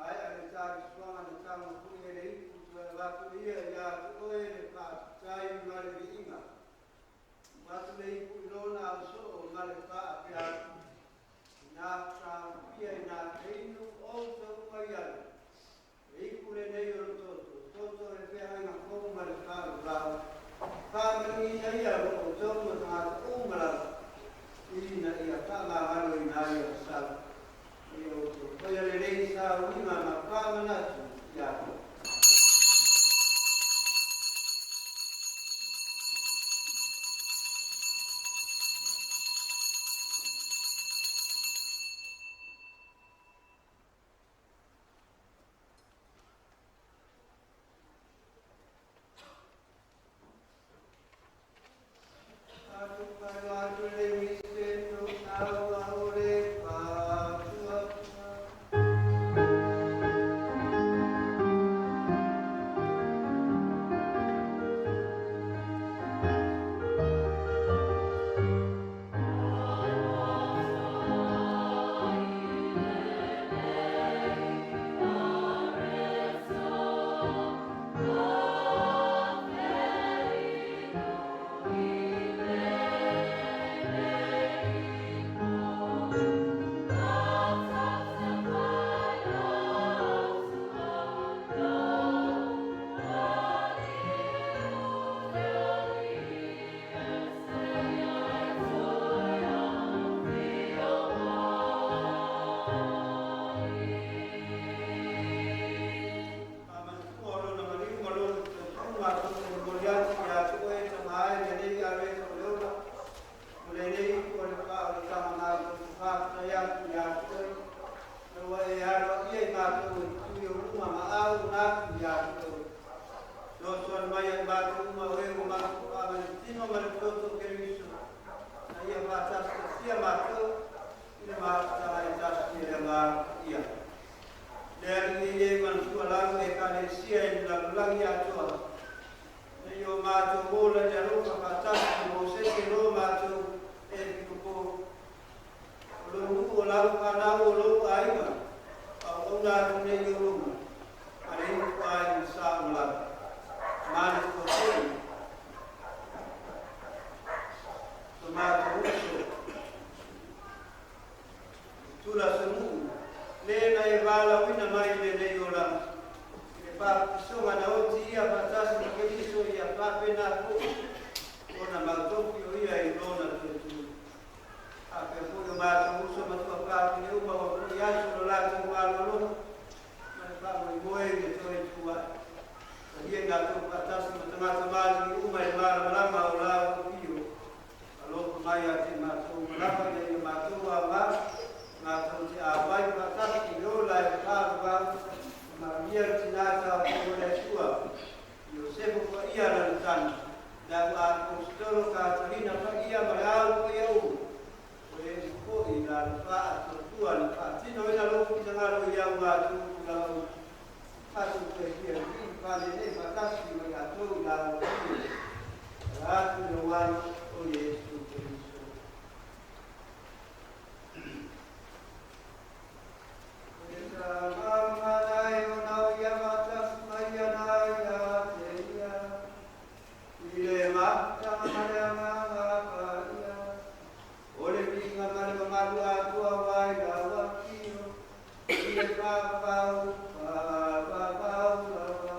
Maea le talisuaga na tago foi e le ipu toe avatu ia ia te oe le faafetai ma le viiga. Tuu atu le ipu i lona ausoo ma le faapea atu, ina tafia ina inu outou mai ai. Le ipu lenei o le toto, toto o le feagaiga fou ma le faavavau. Faamanuiina ia o outou ma tagata uma lava, ina ia faamagaloina ai o sau. Ia outou faia lelei sauiga ma faamanatu ia te. Atu mai atu le mistero aua o le faatuatua. Faamanatua o lona maliu ma lona tautuga matou te momoli atu ia te oe tama e lenei areto o le ola. O lenei ipu o le faaolataga matou te faafetai atu ia te oe. Na ua e aloaia i matou e tui o uma ma au na atu ia te oe. Soasoani mai ai matou uma o e ua matou faamanatino ma le toto o Keriso. Na ia faatasitasia matou i le mafutaga e tasi e le Agaga Paia. Le Alii e manatua lava Ekalesia i le lalolagi atoa. Na ia o matou ola i le alofa faatasi ma Mosese lo matou Epikopo. lau fanau o lou aiga, auauna atu nei i ou luma, ma le ituaiga sa ma lava. Manatua foi so matou uso, Tula Asonu'u, le na e valaauina mai i lenei olaga, i le faapisoga na oti ia faatasi ma Keriso ia faapena foi ona matou o ia i lona toe tu. Faapea foi o matou uso ma tuafafine uma ua fo'i atu lo latou malologa ma le faamoemoe i le toe tu ae. Talia i latou faatasi ma tagata maliliu uma i le malamalama o lau afio. Alofa mai ia te matou uma lava ina ia matou aoga matou te auai faatasi i le ola e faavavau ma Maria le Tina Taofi o le Atua, Iosefa Paia lana tama, le au Aposetolo Katarina Paia ma le au paia uma, o e foi i la le faatuatua na faatinoina lou finagalo i au matou tulaga uma. Matou toe fia faalelei faatasi ma i latou i lau afio. Ala atu i lou Alo o Iesu Keriso. I le mafutaga ma le Agaga Paia, o le viiga ma le mamalu atoa ai lau afio, i le faavavau, faavavau lava.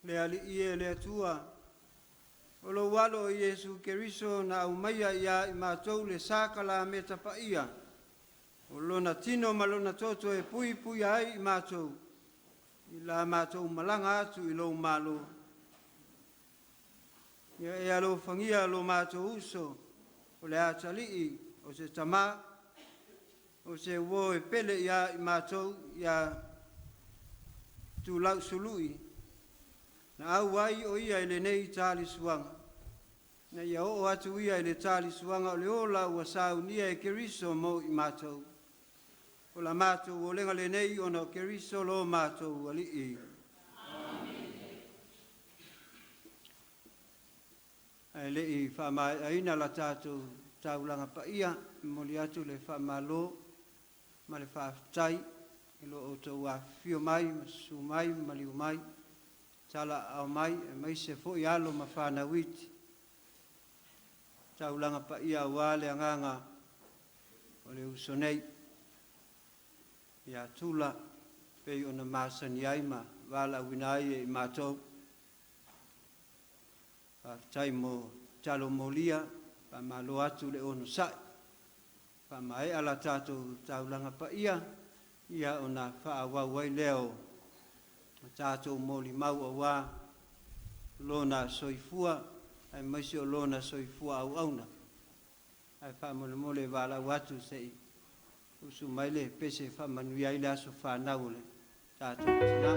Le Alii e le Atua, o lou Alo o Iesu Keriso na aumaia ia i matou le sakalameta paia, o lona tino ma lona toto e puipuia ai i matou, i la matou malaga atu i lou Malo. Ia e alofagia lo matou uso, o le atalii, o se tamā, o se uo e pele ia i matou, ia Tulauesului, na auai o ia i lenei talisuaga, ina ia oo atu ia i le talisuaga o le ola ua saunia e Keriso mo i matou. O la matou olega lenei ona o Keriso lo matou Alii. Ae le i faamaeaina la tatou taulaga paia, e momoli atu le faamalo ma le faafetai i lo outou afifio mai ma susu mai ma maliu mai, talaaao mai, aemaise foi alo ma fanau iti. Taulaga paia aua le agaga o le uso nei, ia Tula, pei ona masani ai ma valaauina ai e i matou. Faafetai mo talo molia, faamalo atu le onosai. Faamaea la tatou taulaga paia, ia ona faaauau ai lea o tatou molimau aua lona soifua, aemaise o lona soifua auauna. Ae faamolemole e valaau atu se i usu mai le pese e faamanuia ai le aso fanau o le tatou tina.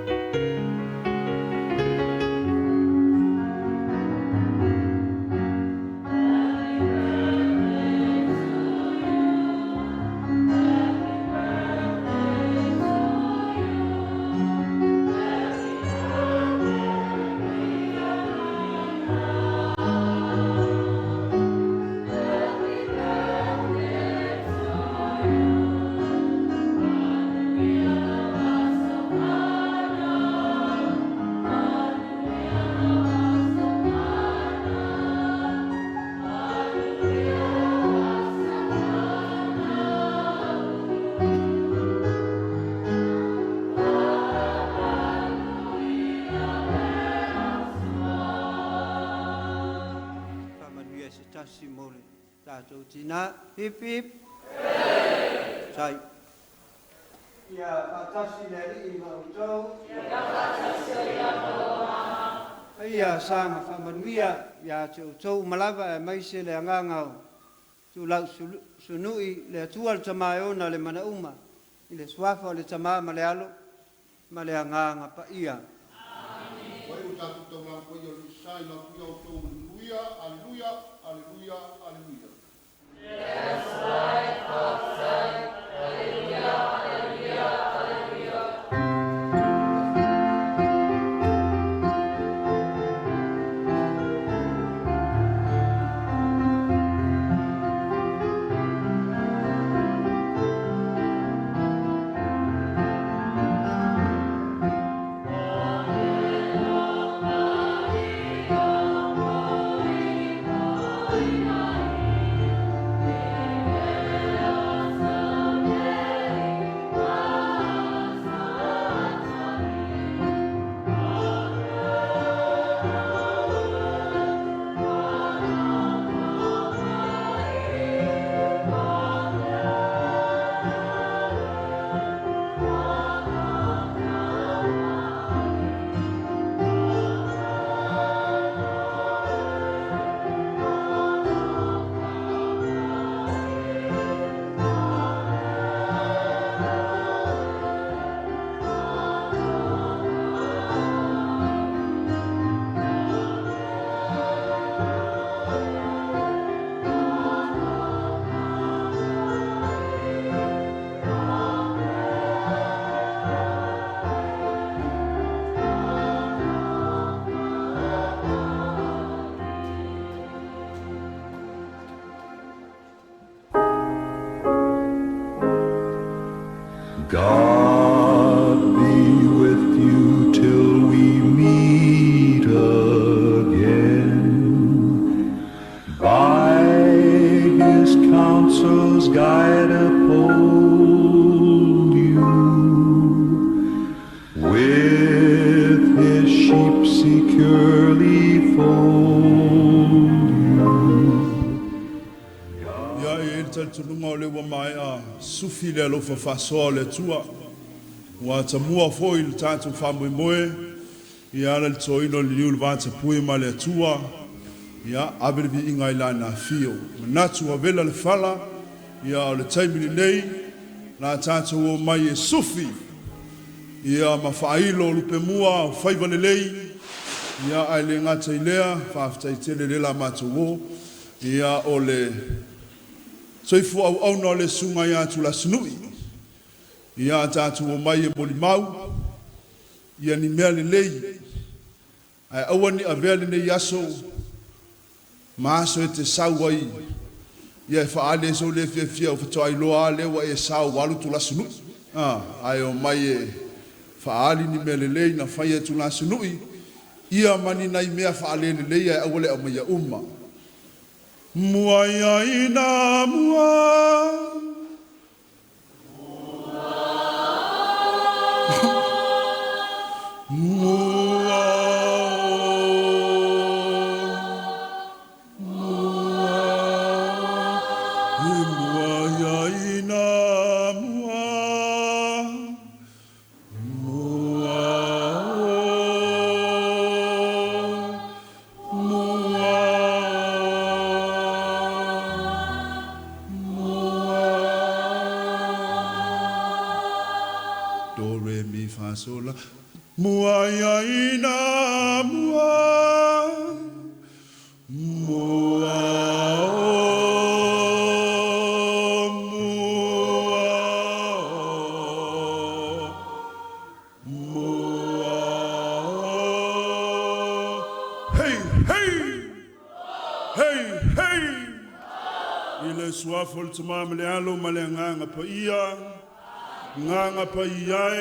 Faamanuia se tasi mo le tatou tina. Hip hip. Tai. Ia faatasi le Alii ma outou. Ia faatasi ai ma lou agaga. Ia saga faamanuia ia te outou uma lava aemaise le agaga o Tulauesunui, le Atua le Tama e ona le mana uma, i le suafa o le Tama ma le Alo ma le Agaga Paia. Ua iu le tatou taulaga paia o le Misa i lau ia outou ma le manuia. Aleluia, aleluia, aleluia. God be with you till we meet again. By his counsels guide uphold you. With his sheep seek Sufi le alofa faasoa o le Atua. Ua tamua foi le tatou faamoemoe, ia ala le toaina o le liu i le vatapuia ma le Atua, ia ave le viiga i Lana afio. Manatu avela le fala, ia o le taimi lenei, la tatou omai e sufi, ia ma faailo lupemua o faiva lelei, ia ae le gata i lea, faafetai tele lea la matou o, ia o le soifua auauna o le susuga ia Tulasinui, ia tatou omai e molimau, ia ni mea lelei, ae aua ne i avea lenei aso ma aso e te sau ai, ia e faaali ai sou le fiafia faatoa iloa lava lea ua e sao ua alu Tulasinui. Ae omai e faaali ni mea lelei na faia e Tulasinui, ia ma ni nai mea faalelelei ae aua le aumaia uma. Muaiaina mua. Mua o muaiaina mua. Mua o mua mua. Do re mi fa sol la. Muaiaina mua. Mua o mua o mua o. Hey hey hey hey. I le suafa o le Tama ma le Alo ma le Agaga Paia, Agaga Paia e.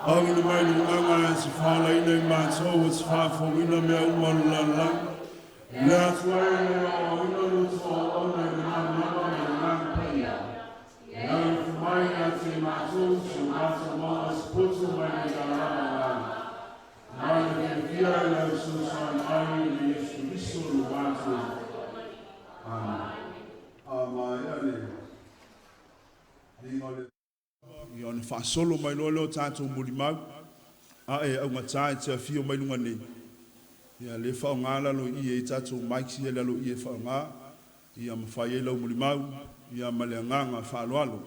Auli mai le ugaga e se faalaina i matou ua te faafouina mea uma o le lalolagi. Le Atua e le aoaoina lo outou auauna i le malamalama ma le Agaga Paia. E alofo mai ia te matou si o matou maua se poto mai le lama agaga. Mai le fiafia i lau fesoasoani mai i le Iesu Keriso lo matou. Amen. A maea le liga o le Ia ona faasolo mai loa lea o tatou molimau, ae augata e te afio mai luga nei. Ia lea e faaaoga lalo i i e i ai tatou mics ia i lalo i i e faaaoga, ia ma fai ai lau molimau, ia ma le agaga faaaloalo.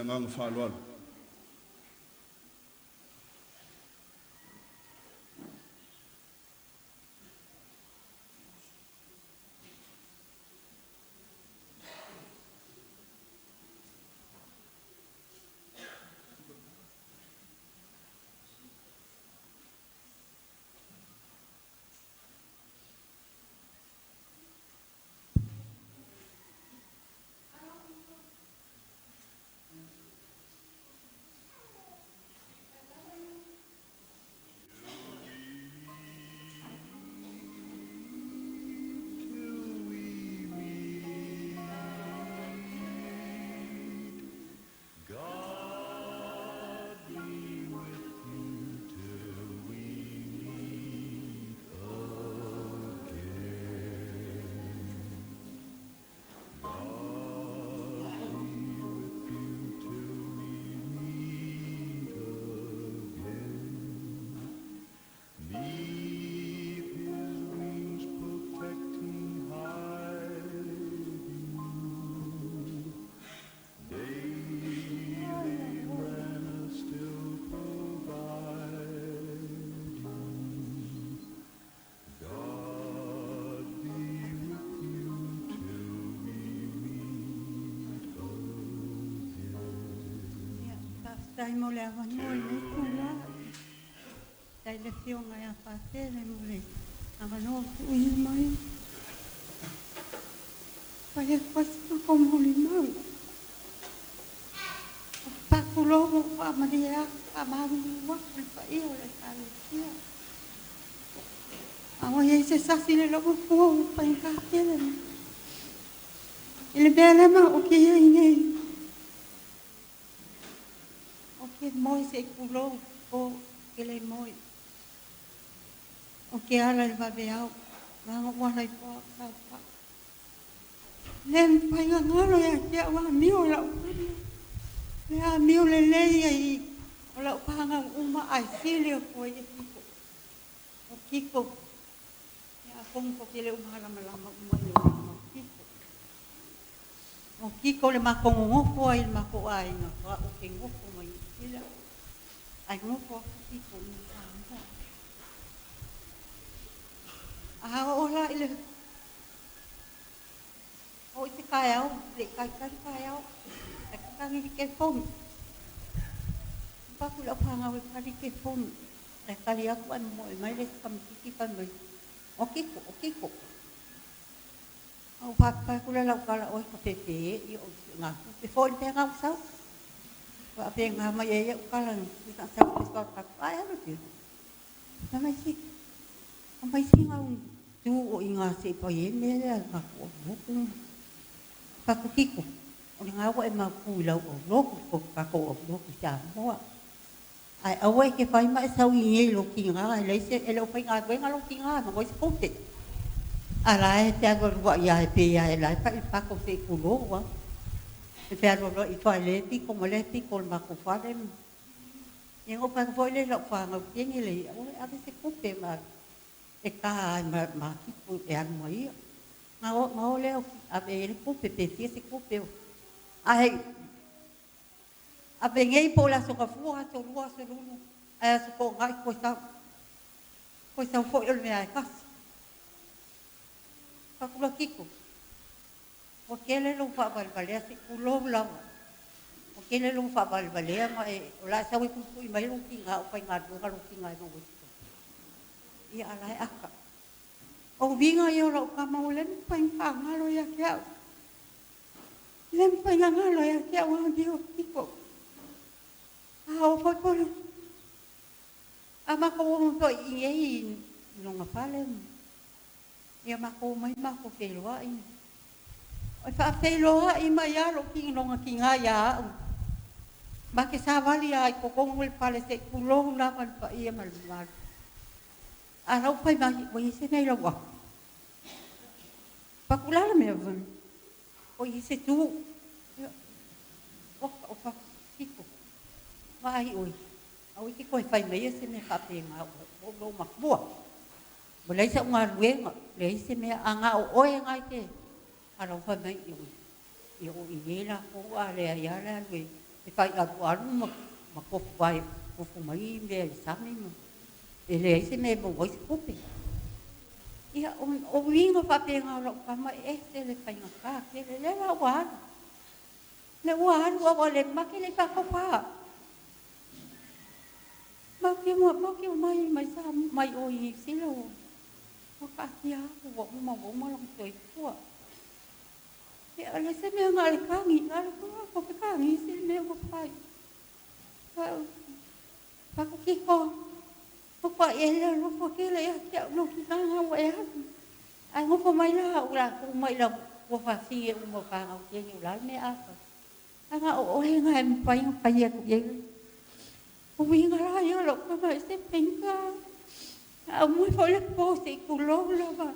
agaga faaaloalo. Till we meet. God be with you till we meet again. God be with you till we meet again. Neath his wings protecting hide you. Daily manna still provide you. God be with you till we meet again. Ia, faafetai mo le avanoa i lenei itulā. Faafetai i le Afioga ia Patele mo le avanoa ua tuuina mai. E fai atu ai se matou molimau. Ou te faatulou ma ou faamalie atu, faamalulu atu i le paia o le Ekalesia. A ua i ai se sasi i le loomatua ua faigata tele i le mea lea ma ou te i ai nei. Ou te moe se i tulou po ou te le moe. Ou te ala i le vaveao, leaga ua ala i po au saofai. E le mafai ona galo ia te au amio a lau tama. Le amio lelei ai o lau fanau uma ae sili atu ai le Kiko. O Kiko, ia atonu tou te le o malamalama uma i le olaga o Kiko. O Kiko le matou nonofo ai i le matou aiga, o au ou te nofo mai Niu Sila, ae nofo atu Kiko i Samoa. A oo la i le oo i se taeao, e le i talitali taeao, ae tatagi le telefoni. Ou fai atu i lau fanau e tali le telefoni. Ae tali atu ae momoe mai le isi tamaitiiti fai mai, o Kiko, o Kiko. Ona ou faapea atu lea i lau tala, oi ka pepe e o le siigatupe foi le mea lena ua sau. Faapena mai ai au tala na sau ai, ai alu e Fai mai se, aumai sina au tu o i gā se i fai ai le mea lea a le matou aulotu. Fai atu, Kiko, o lena ua e mautu i lau aulotu, ko tatou aulotu i Samoa. Ae aua e te fai ma e sau i inei i lou tiga, e leai se, e le o faigaluega lou tiga e maua ai se tupe. A la e te alualuai lava e pei lava o la e fai i le pato se i tulou lava. E fealualuai ifo lava i lea pito ma lea pito o le matou fale. Ia ona ou fai atu foi lea i lau fanau teine lea, aua le ave se tupe ma e ta ai ma Kiko e alu ma ia. Na o lea ave i ai le tupe pe fia se tupe. Ae ave nei po o le Aso Gafua, Aso Lua, Aso Lulu, ae Aso Toonai toe sau. Toe sau foi o le mea lava e tasi. Fai atu la Kiko, ua tele lou faavalevalea, se i tulou lava. Ua tele lou faavalevalea ma e, o le a e sau e tuitui mai lou tiga o faigaluega lou tiga e maua ai se tupe. Ia a o la e ata. O uiga ia o lau tama ua le mafai ona faagalo ia te au. E le mafai ona galo ia te au amio a Kiko. A oo foi po a matou o mai foi i inei i lona fale, ia matou omai matou feiloai. E faafeiloai mai lava lou lona tina ia au. Ma te savali lava i totonu o le fale se i tulou lava le paia ma le mamalu. A la ua fai mai, ua i ai se mea i lau afi? Fai atu, o le a le mea? Ua i ai se tu. Ia, ua o fai Kiko, vaai oe, aua e te toe fai maia se mea faapena ua ou lou matua. Ua leai sau galuega, leai se mea, a na o oe lena e te, a la ua fai mai, oi, ia o i nei latou a leai lava le alu e E faialualu ma tofu ai tofu mai mea i le sami ma e leai se mea e maua ai se tupe. Ia, o uiga faapena o lau tama e ese le faigata tele. Lea la ua alu. Lea ua alu ae ua le mate le i faataufa. Matou te omai mai Samoa mai o i Niu Sila ua taatia atu ua uma lona soifua. Ia o le se mea na o le tagi, na o le tuu atu tagi se mea ua fai. Fai Tito, matua e le alofa tele ia te au lou tina na ua e alu. Ae nofo mai la au latou mai lau tuafafine uma o fanau teine o le a le mea a fai. Ae na o oe na e mafai ona fai atu i ai. O uiga la ia o lau tama e se faigata. A moe foi le po se i tulou lava.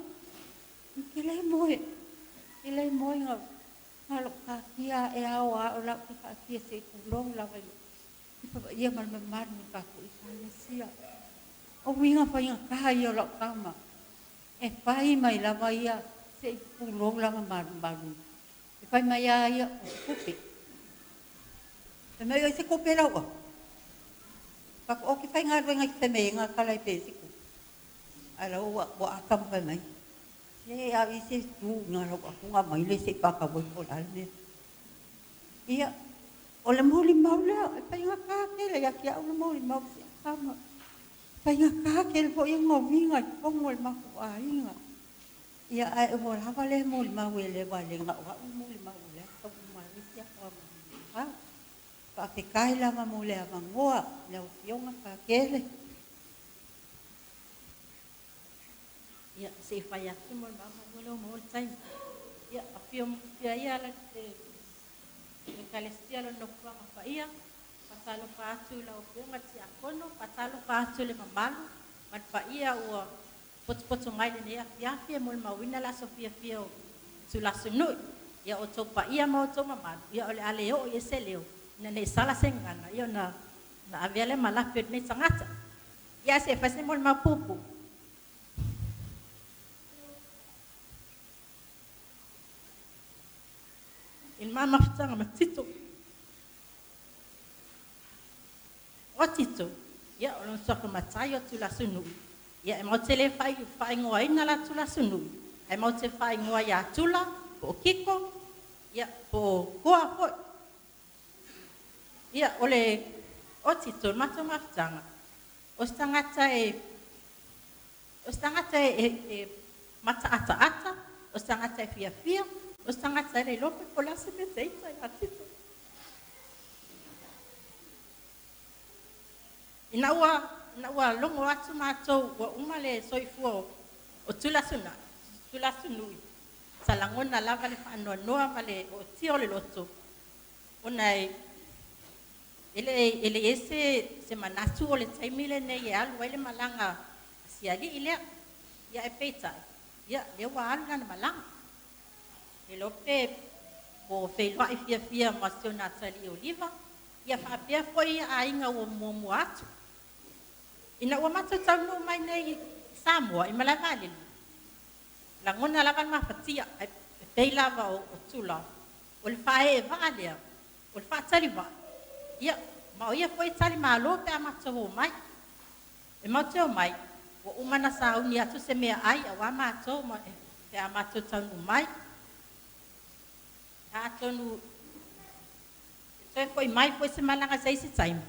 Ou te le moe. Te le moe na lou taatia e ao lava o lau te taatia se i tulou lava i le paia ma le mamalu o le tatou Ekalesia. O uiga faigata ia o lau tama. E fai mai lava ia se i tulou lava malumalu. E fai mai lava ia o se tupe. Fai mai o se tupe lau a. Fai atu o te faigaluega i te femeina tala i pe se tupe. Ae la ua ata ma fai mai. Se a i se tu na lau atu mai le se i pākau ai po o le a le mea. Ia, o le molimau lea, e faigata tele ia te au le molimau si au tama. Faigata tele foi ona uiga i totonu o le matou aiga. Ia, ae ua lava lea molimau e le na o au le molimau o lea tau uma ai si au molimau. Faafetai lava mo le avanoa lau Afioga Patele. Ia, se i fai atu mo le maua ua leo mo le taimi. Ia, afio fia ia la te Ekalesia lo nofoaga paia, faatalofa atu i lau Afioga i le Tiakono, faatalofa atu i le mamalu ma le paia ua potopoto mai lenei afiafi e molimauina le aso fiafia o Tulasunui. Ia, o outou paia ma outou mamalu, ia o le a le oo i ai se leo, ina ne i sala se gagana, ia ona avea lea ma lape o lenei tagata. Ia, se i fai se molimau puupuu. I le ma mafutaga ma Tito. O Tito, ia o lona suafa matai o Tulasunui, ia e matou te le faaigoaina la Tulasunui, ae matou te faaigoa ia Tula, po o Kiko, ia po o Koa foi. Ia o le o Tito, le matou mafutaga, o se tagata e mataataata, o se tagata e fiafia, o se tagata e le iloa pe po o le a se mea te ita ia Tito. Ina ua logo atu matou ua uma le soifua o Tulasunui, sa lagona lava le faanoanoa ma le ootia o le loto, ona e leai se manatu o le taimi lenei e alu ai le malaga a si alii lea. Ia ae peitai, ia lea ua alu lana malaga. E le iloa pe po o feiloai fiafia ma si ona atalii o Liva, ia faapea foi aiga ua muamua atu. Ina ua matou taunuu mai nei i Samoa i malae vaalele, lagona lava le mafatia, e pei lava o Tula, o le faaeevaa lea, o le faatalivaa, ia, ma o ia foi e talimalo pe a matou omai. E matou te omai, ua uma ona sauni atu se meaai auā matou pe a matou taunuu mai. Atonu e toe foi mai foi se malaga i se isi taimi,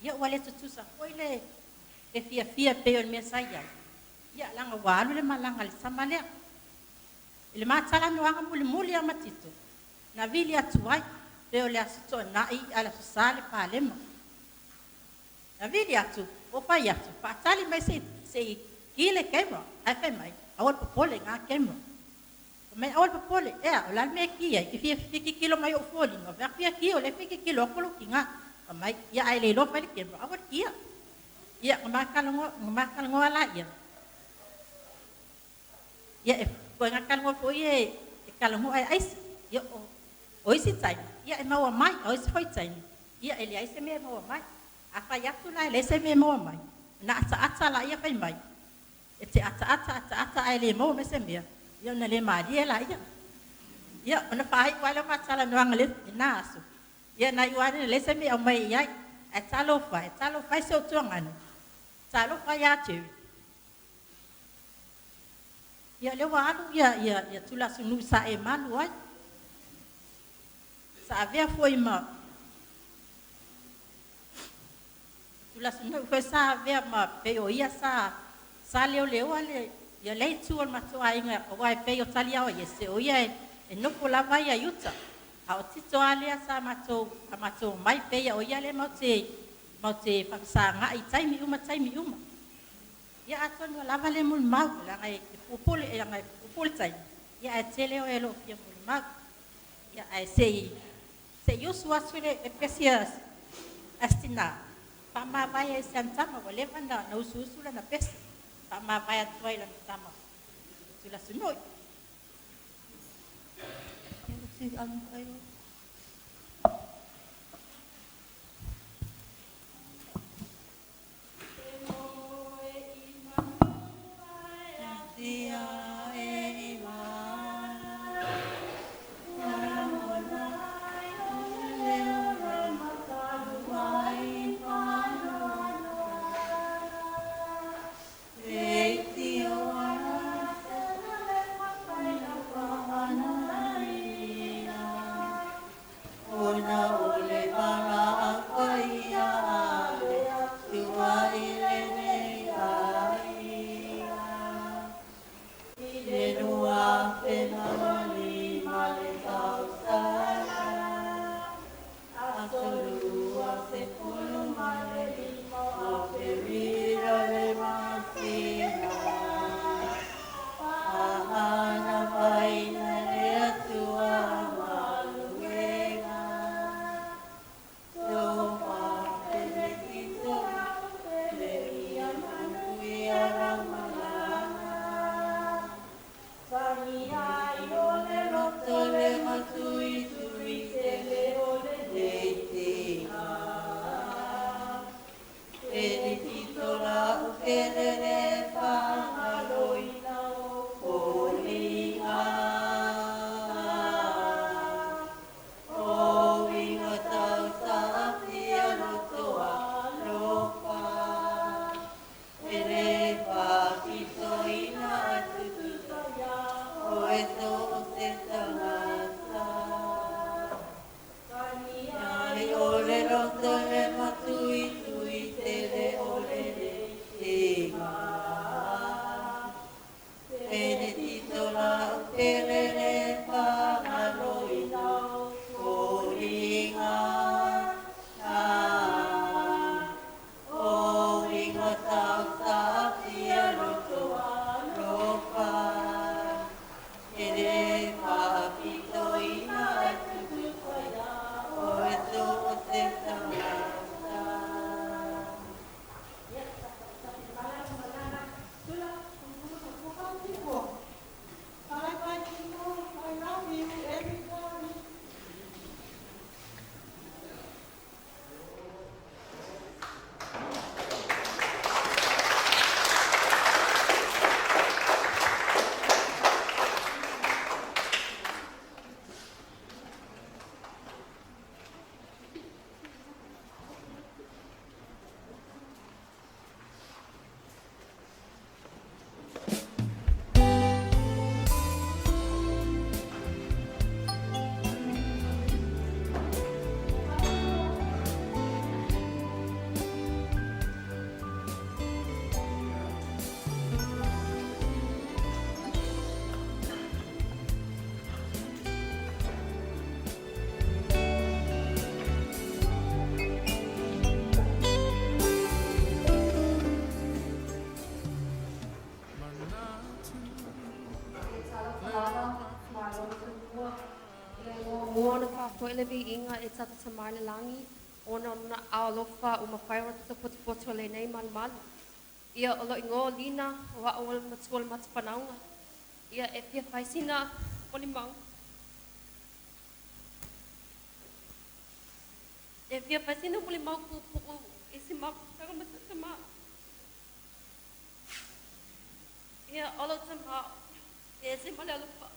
ia ua le tutusa foi le fiafia pei o le mea sa i ai, ia leaga ua alu le malaga a le tama lea. I le ma talanoaga mulimuli lava ma Tito, na vili atu ai, pei o le Aso Toonai ae o le Aso Sa le palema. Na vili atu, ou fai atu, faatali mai se i ki le camera. Ae fai mai, aua le popole na camera. Fai mai, aua le popole, ea, o le a le mea e ki ai, e fia tilotilo mai i ou foliga, fai atu ia ki o lea e fia tilotilo atu lou tina. Fai mai, ia ae le iloa fai le camera, aua le kia. Ia, na ma talanoa laia. Ia, e koe talanoa foi e talanoa e aisa. Ia, o isi taimi, ia e maua mai, a o isi foi taimi, ia e leai se mea e maua mai. A fai atu la e leai se mea e maua mai, na ataata laia fai mai, e te ataata, ataata ae le maua mai se mea, ia ona le malie laia. Ia, ona faaiu ai lea o ma talanoaga i lena aso. Ia na iu lava lea ina leai se mea e aumai i ai. Ae talofa e, talofa e si ou tuagana, talofa ia Jerry. Ia lea ua alu ia ia ia Tulaasunui sa e malu ai. Sa avea foi ma Tulaasunui foi sa avea ma pei o ia sa sa leoleoa le ia lea itu o le matou aiga aua e pei o Taliaoiese o ia e nofo lava ia i uta. A o Tito lava lea sa matou sa matou omai pei o ia lea matou te matou te faafesagai i taimi uma taimi uma. Ia atonu ua lava lea molimau leaga e puupuu le leaga e puupuu le taimi, ia ae tele oe o lo o fia molimau. Ia ae se i se i usu atu le pesi a si tina, faamavae ai i si ana tama ua leva ona usuusu lana pesi, faamavae atu ai i lana tama Tulaasunui. Bye bye people. I love you everybody. Talofa lava, malo le soifua. Ia e muamua ona faafo'i le viiga i le tatou Tamā i le lagi, ona o lona aao alofa ua mafai ona tatou potopoto i lenei malumalu. Ia o lou igoa o Lina, o a'u o le matua o le matou fanauga. Ia e fia fai sina molimau. E fia fai sina molimau puupuu i si mafutaga ma si tamā. Ia o lou tamā, e ese ma le alofa.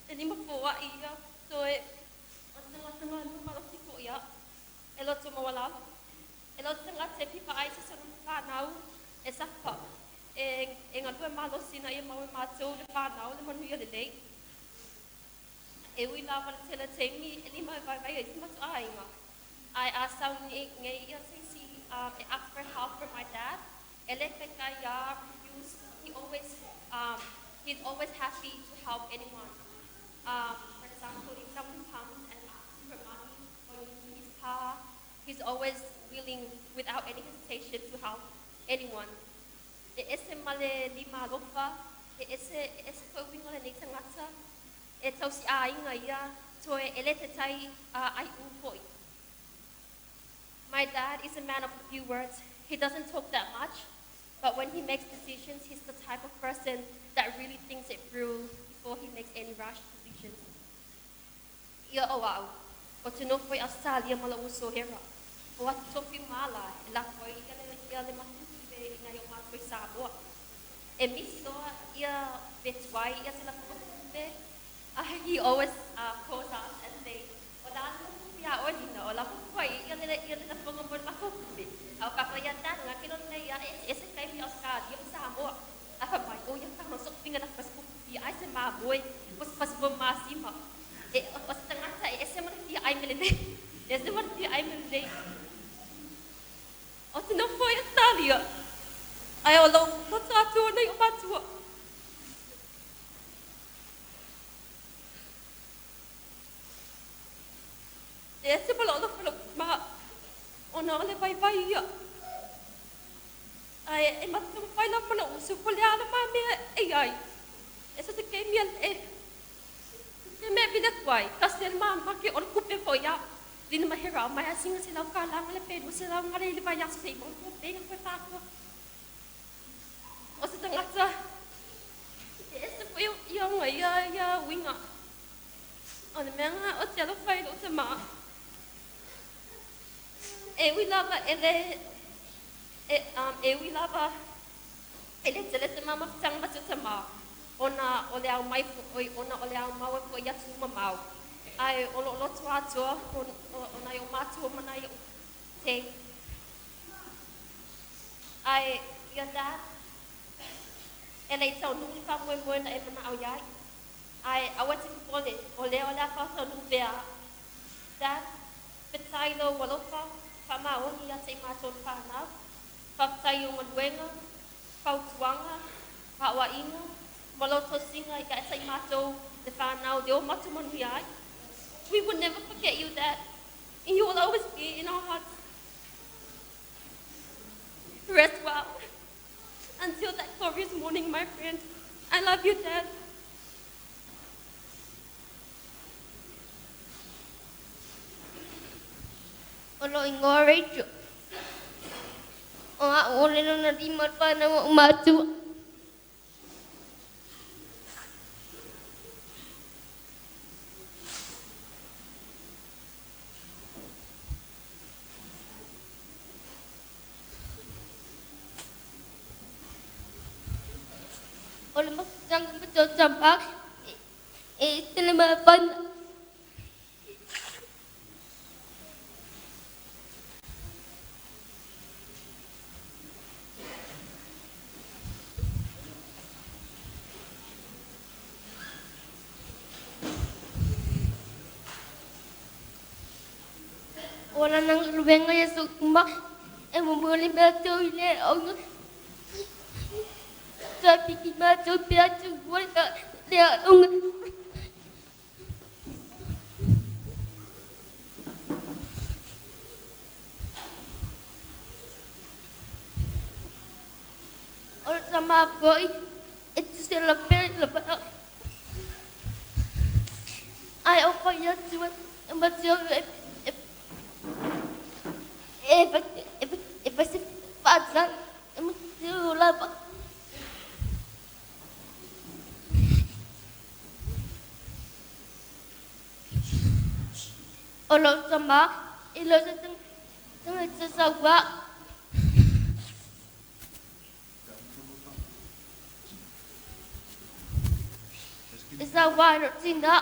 E lima foa'i ia toe O se tagata galue malosi foʻi ia, e loto maualalo. E le o se tagata e fia vaai se isi o lana fanau e safa, e, e galue malosi ina ia maua e matou le fanau le manuia lelei. E ui lava i le tele o taimi e lima e vaivai ai si matou aiga, ae a sau nei ia se isi e ask for help from my dad, e le taitai lava refuse. He's always happy to help anyone. For example, if someone comes and asks for money or using his car, he's always willing without any hesitation to help anyone. E ese ma le lima alofa, e ese, e ese foi uiga o lenei tagata, e tausiaiga ia, toe e le taitai aiu foi. My dad is a man of few words. He doesn't talk that much, but when he makes decisions, he's the type of person that really thinks it through before he makes any rash decisions. Ia o a'u, ou te nofo i Ausetalia ma lo'u uso Hera. O atu tofi mala e lafo ai ia le, ia le matou tupe i nai o matou i Samoa. E misi loa ia fetuai ia se lafoga tupe, he always calls us and say, O le a le tupe iā oe Lina, o lafo atu ai ia le, ia le lafoga mo le matou tupe. A o faapea ia Dad, nga ke lona nei ia e eseese taimi i Ausetalia ma Samoa. A fai mai, O ia kano soʻu finga na fasi fia ai se mamoe, o se fasi mo masima. E, o se tagata e ese ma le fia ai mea lelei. E ese ma le fia ai mea lelei. Ou te nofo i Ausetalia, ae o lou loto atu o nei o matua. E ese ma lou alofa i lou ma, ona o le vaivai ia. Ae e matou fai lava ma lou uso, po o le a le ma mea e i ai. E so o se keimi e te mea e vili atu ai, tasi le mamake o le kupe foi ia. Lina ma Hera o mai a singa se lau kalanga le pe 200 ngale i le vaiaso se i maua le penga koe whātua. O se tagata e ese foi ia onga ia ia uiga. O le mea nga o te alofa i lou tama. E ui lava e le e, e ui lava e le tele se mamafutaga ma si o tama, ona o le ao mai foi, ona o le ao mau e foi i atunuu mamao, ae o loo loto atoa o, o, o nai o matua ma nai o'u tei. Ae ia Dad, e le i taunuu le faamoemoe na e manao iai, ae aua e te popole, o lea o le a faataunuu pea. Dad, fetai lou alofa, faamaoni ia te i matou le fanau, faafetai i ou galuega, fautuaga, aoaiga, ma lou tausiga ia te i matou le fanau le o matou manuia ai. We will never forget you, Dad. And you will always be in our hearts. Rest well. Until that glorious morning, my friend. I love you, Dad. O lou igoa Rachel. O a'u o le lona lima o le fanau a o'u matua. O le mafutaga ma si o'u tamā e ese le mafana. O lana galuega ia so'u e momoli matou i le aoga. Faapiki matou pe a tuua le aoga. O le tama foi e tusa pea i le vaa. Ae o fai atu e matou e e e e fai se faatali e matou lava. O lou tama e le o se tagata sauā. E sauā i lou tinā.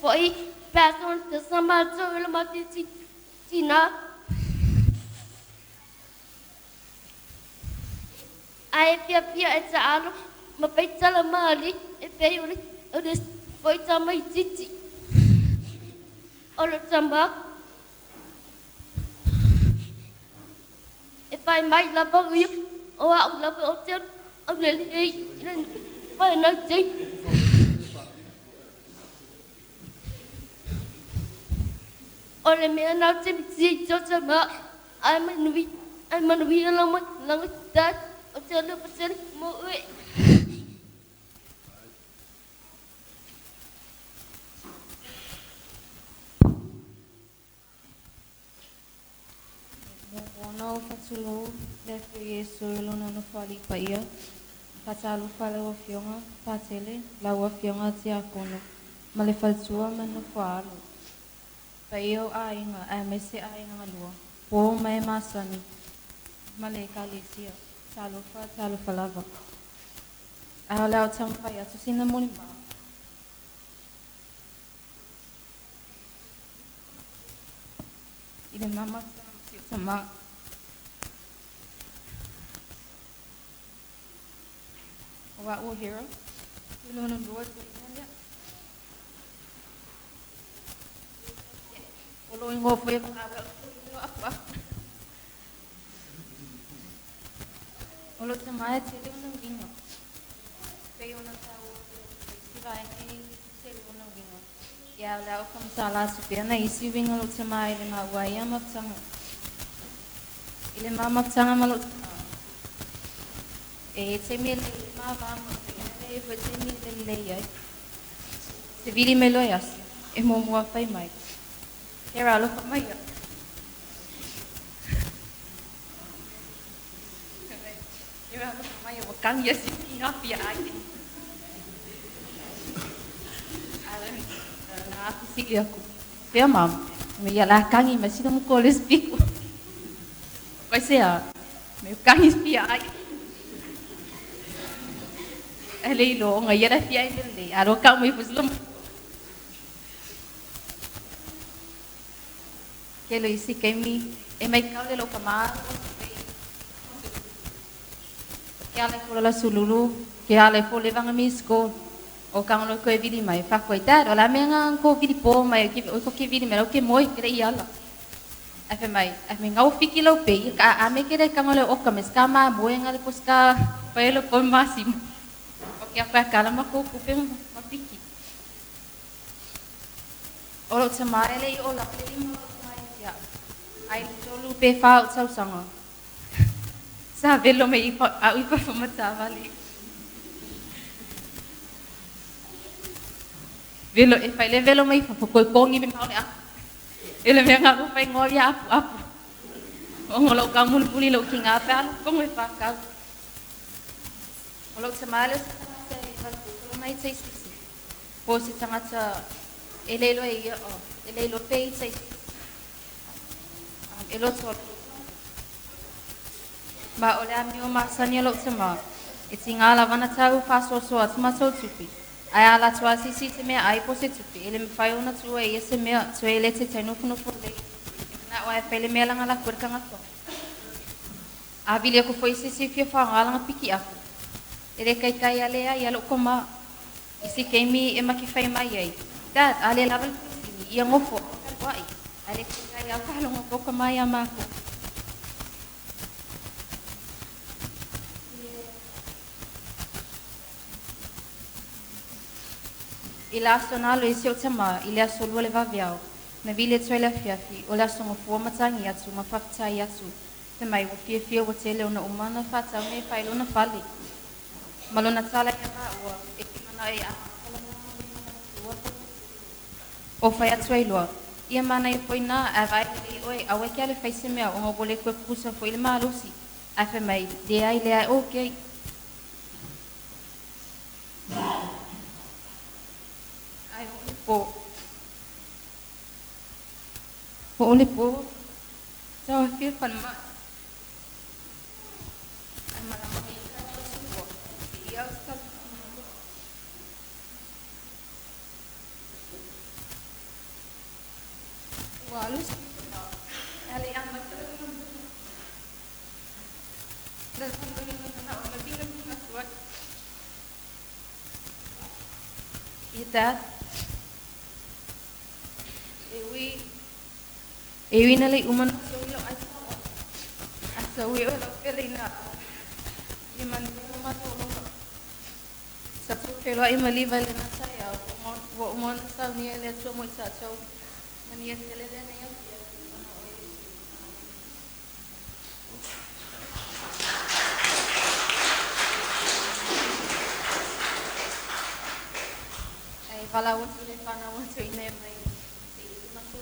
fo'i pe a sa matou i lo matou tinā. Ae fiafia e taalo ma faitala ma alii e pei o le isi fo'i tamaitiiti. O lou tamā e fai mai lava ia o a'u lava ou te aulelei i le fanau teine. O le mea lena ou te misia i si ou tamā, ae manuia lau malaga Dad, ou te alofa tele mo oe. Muamua ona ou faatulou le Afio o Iesu i Lona Nofoalii paia. Faatalofa i lau Afioga Patele, lau Afioga Tiakono, ma le faletua ma le nofo a alo. Paia o aiga aemaise aiga galua, uo ma e masani ma le Ekalesia. Talofa, talofa lava. Ae o le a ou taumafai atu sina molimau. I le mama si ou tamā. O a'u o Hero, i lona lua toeaina lea. O lou igoa foi e o Apuapu. O lou tamā e tele ona uiga. Pei ona taua i isi vaega e tele ona uiga. Ia o le a ou faamatala atu pea nai isi uiga o lou tamā i le maua ai ia mafutaga. I le ma mafutaga ma lou tamā, e i ai taimi e lelei ma va ma e i ai foi taimi e lelei ai. Se vili mai loa e aso, e muamua fai mai. Hera alofa mai ia. Hera alofa mai ua kagi ia si ngā fia ai. Na fesili aku. Fea mama? Me ia la kagi mai sina mo ko le spiko. Kai se a. Me kagi fia ai. E le ilo nga ia la fia ai le le. Alo ka mai fuslo. Ke lo isi kaimi e mai kau le lo ka ma. Ke ala fo la sululu, ke ala fo le vanga misko. O ka ngono ko e vili mai fa ko dad, o la me nga ko vili po mai ke o ko ke vili mai o ke moi ke le iala. A fe mai, a me ngau fiki lau pe ka a me ke le ka ngole o ka mes ka ma mo nga le poska pa lo po masimo. O ke a kala ma ko ku pe ma fiki. O lo tamai le o la le mo mai ia. Ai tolu pe fa o tau sanga. Sa velo me i fa a i fa fa matavale. Velo e fai le velo mai fa ko kongi me maole a. Ele me nga ko fai ngoria apu apu. O ngolo ka mul puli lo ki nga pa ko me fa ka. O lo tamale se fa mai te sisi. Po se tangata e le lo e o e le lo pe te. E lo to. Ma o le ami o masani lo tama. E tinga la vana tau fa so so at ma to tupi. Ai ala tua sisi te mea ai po se tupi. Ele me whai ona tua e se mea tua ele te te nofu nofu le. E mana oa e whaile mea langa la kura kanga toa. A vili ako foi sisi fia whangalanga piki aku. Ele kai kai ale ai alo koma. Isi keimi e maki whai mai ai. Dad, ale lava ia ngofo. Wai. Ale kai kai au kahalonga koka mai a mako. I le aso nalo i si o tama, i le aso lua le vaveao. Na vile tua i le afiafi, o le aso ngofua matangi atu, ma whaftai atu. Te mai ua fia fia ua tele ona umana whatau me whai lona fale. Ma lona tala ia maua, e ki mana e a o whai atu ai loa. Ia mana i foi nā, a vai le oe, a wai kia le whaise mea, o ngā wole koe pusa foi le malosi. A whai mai, le ai le ai, okay. Ai o le po. O le po. Tau fia whanma. Ai malama i ka supo. Ia o sa. Ua alu ale amata Ita e ui e ui na le uma na so ilo ai sa ui o lo pele na i man ma to lo sa tu ke lo i mali vale na sa ya o mo na sa ni le tu mo sa cho mani e le le na ya. Ai vala o le fana o tu ine mai se i ma tu.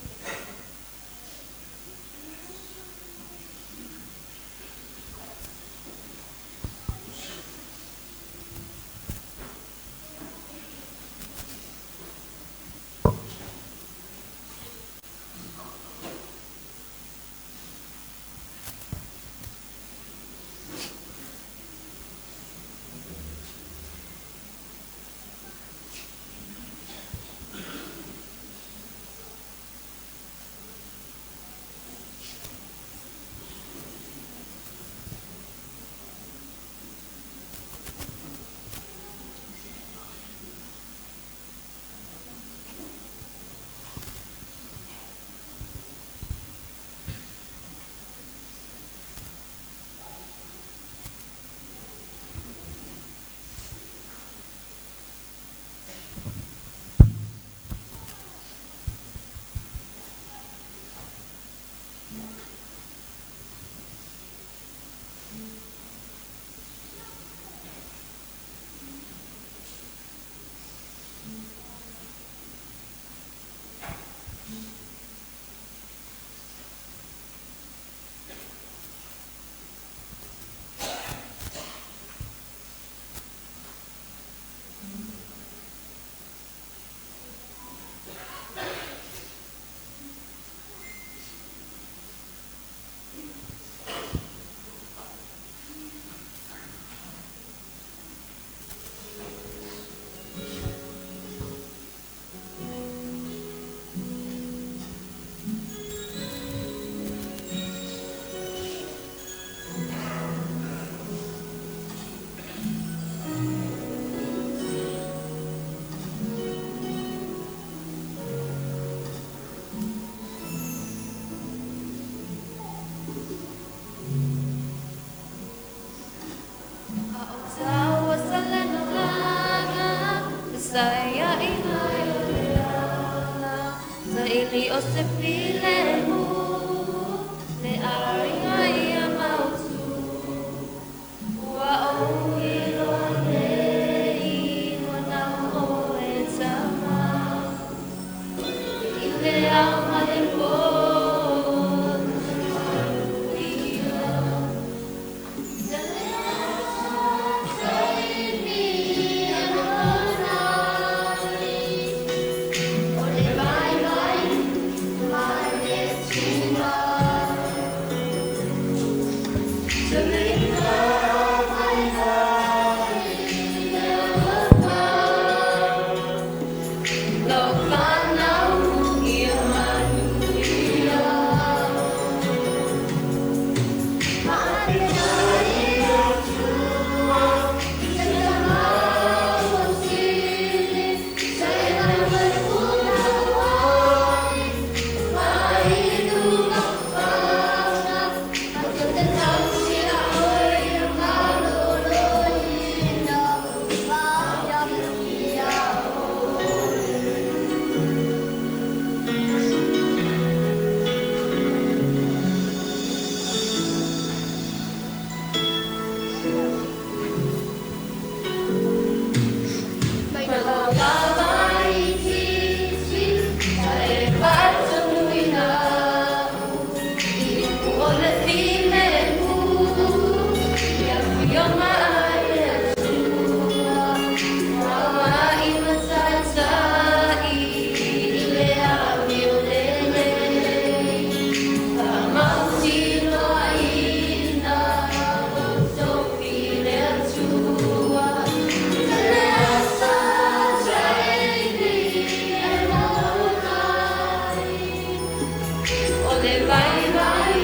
le vaivai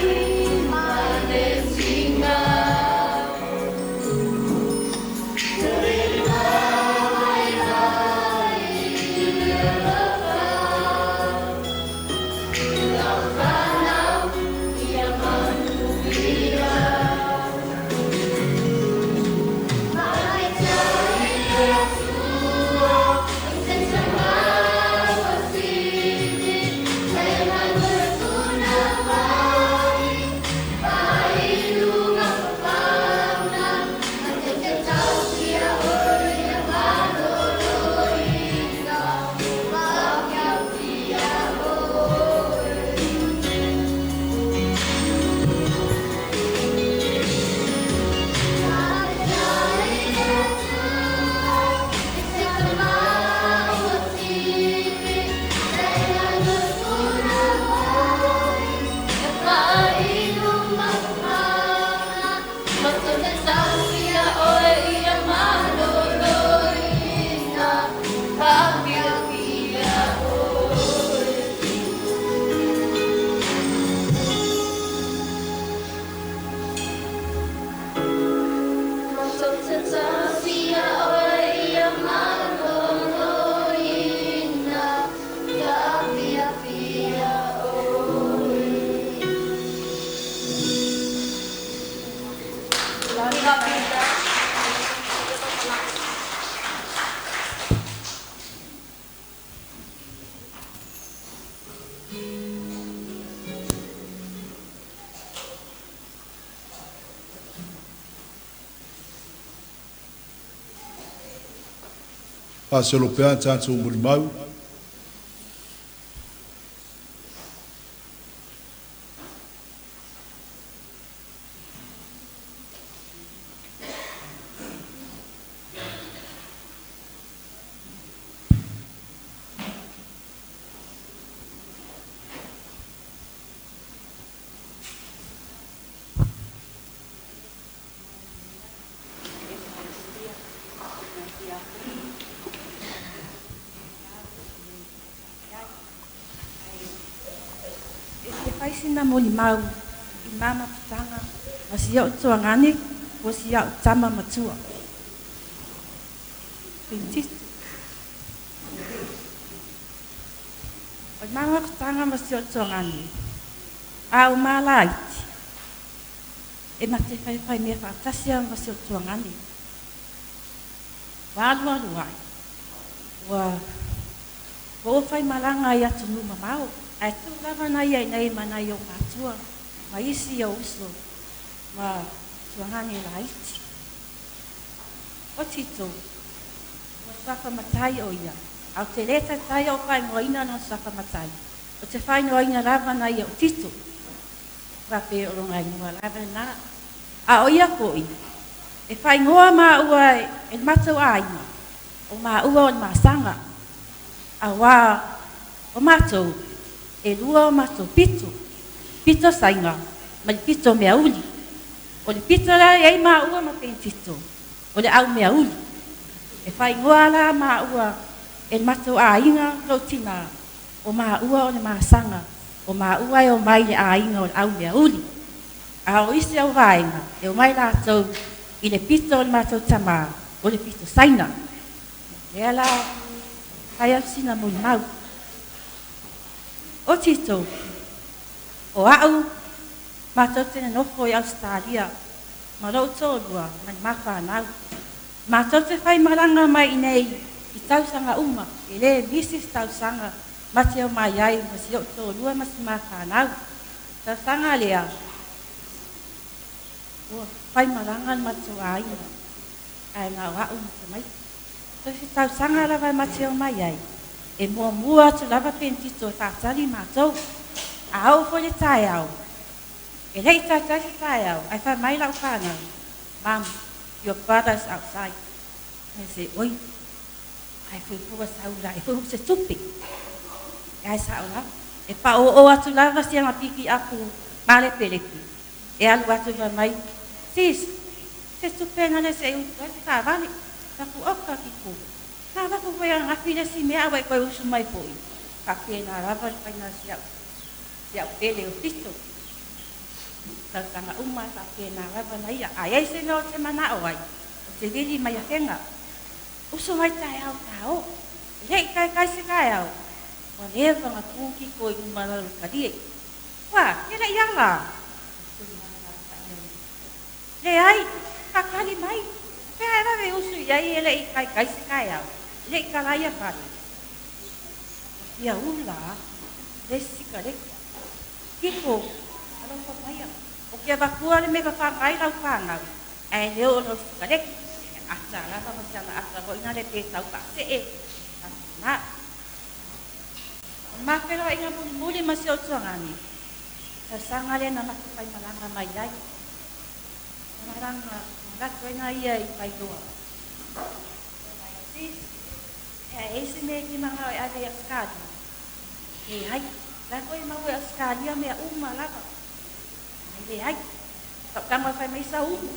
ma le tiga. Le vaivai i le alofa, lau fanau ia manuia. Faafetai i le Atua i se tama ua sili, le punavai, faailuga fafauna, matou te tausia oe ia maloloina, faafiafia oe. Faafetai i le Atua i se tama ua sili, le punavai, faailuga fafauna, matou te tausia oe ia maloloina, faafiafia oe. Matou te tausia oe ia maloloina, faafiafia oe. Faasolo pea tatou molimau. E fia fai sina molimau i ma mafutaga ma si o'u tuagane po o si a'u tama matua Pentito. O le ma mafutaga ma si o'u tuagane, a o ma laiti, e ma te faifai mea fa'atasi a ma si o'u tuagane. Ua alualu a'i, ua ua ou faimalaga ai atunuu mamao, ae tuu lava na ia iinei ma nai ou matua ma isi ou uso ma tuagane laiti. O Tito, ua suafa matai o ia, a ou te lē taitai o'u faaigoaina lona suafa matai, o te faaigoaina lava na ia o Tito, faapea o lona igoa lava lenā. A o ia fo'i e faaigoa māua e le matou aiga, o māua o le masaga, auā o matou e lua o matou pito, pito saina ma le pito meauli. O le pito la e i ai māua ma Penitito, o le aumeauli. E faaigoa la māua e le matou aiga lou tinā, o māua o le masaga, o māua e omai i le aiga o le aumeauli. A o isi au vaega, e omai latou i le pito o le matou tamā, o le pito saina. Lea la fai atu sina molimau. O Tito, o a'u matou te nonofo i Ausetalia ma lo'u to'alua ma le mafanau. Matou te faimalaga mai iinei i tausaga uma, e lē misi se tausaga ma te omai ai ma si o'u toalua ma si mafanau. Tausaga lea ua faimalaga le matou aiga, ae na o a'u ma tamaiti. So se tausaga lava e ma te omai ai, e muamua atu lava Penitito e fa'atali matou. A oo foi le taeao, e le'i taitai se taeao, ae fai mai la'u fanau, "Mum, your brother is outside." I say, "Oi, ai fuifua sau la e foi se tupe." Ae sa'o lava e pa'o'o atu lava siana piki apu malepelepe, e alu atu fai mai, "Sis, se tupe na le se'i utu ai se taavale." Taku oka kiku na lafu foi ananafi le isi mea ae ua e toe usu mai fo'i. Faapena lava le faiga o si a'u Si au pele o Tito. Tausaga uma e faapena lava na ia. A i ai se mea ou te manao ai, ou te vili mai afega. Uso mai taeao ta o. E le i kaikai se taeao, ua leva ona tu Tito i luma o lalo talie. Ua, e le i ala. Leai, faatali mai. Pe a e vave usu i ai e le i kaikai se taeao, e le i talaia fale. Ua fia ula le isi sikareti. Tito, alofa maia, ou te avatua le mea e fafaga ai lau fanau, ae le oo lau sikareti. E ata lava ma si ana ata foi lena pe tau faasee. Faapena. O le ma feiloaiga mulimuli ma si ou tuagani, tausaga lea na matou faimalaga mai ai. Na malaga manatu ai na ia i Vailoa. Fai mai, Sis, e a e ai se mea e te manao e ave i Ausetalia? Leai, o la e foi e maua i Ausetalia mea uma lava. Fai mai, Leai. Tautago e fai mai sau umu.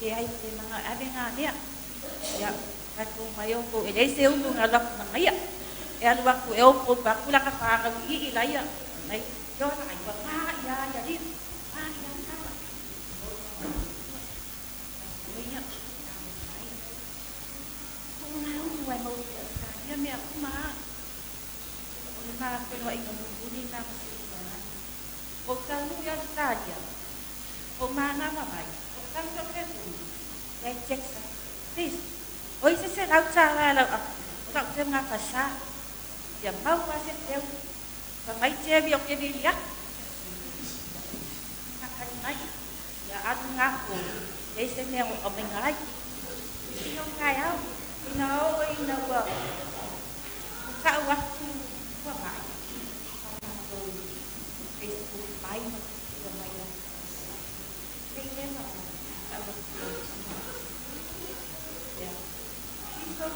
Leai, ou te manao e ave ngā mea. Ia, tatou mai outou, e leai se umu na alu atu ma ia. E alu atu e opoopo atu lana fanau iii laia. Mai, Ioa ai, ua pā ia ia lia. Pā ia tama. Ia, mai. Tuu ngā umu ai mau i Australia mea uma a. O le ma feiloaiga mulimuli lena ma si ou tuagani. Ou taunuu i Australia, ou manava mai, ou tago i lou telefoni, iai text atu, Sis, oi se $100 i lau apu, o lau teuga falesa. Ia mau lava se teu, fai mai Jerry ou te vili atu. Faatali mai, ia alu ngā po, leai se mea o aumaiga ai. Ina o taeao, ina oo ina ua tau atu ua mai, sa matou Facebook mai ma tua mai ai. Nei leva tau atu ia. Tito,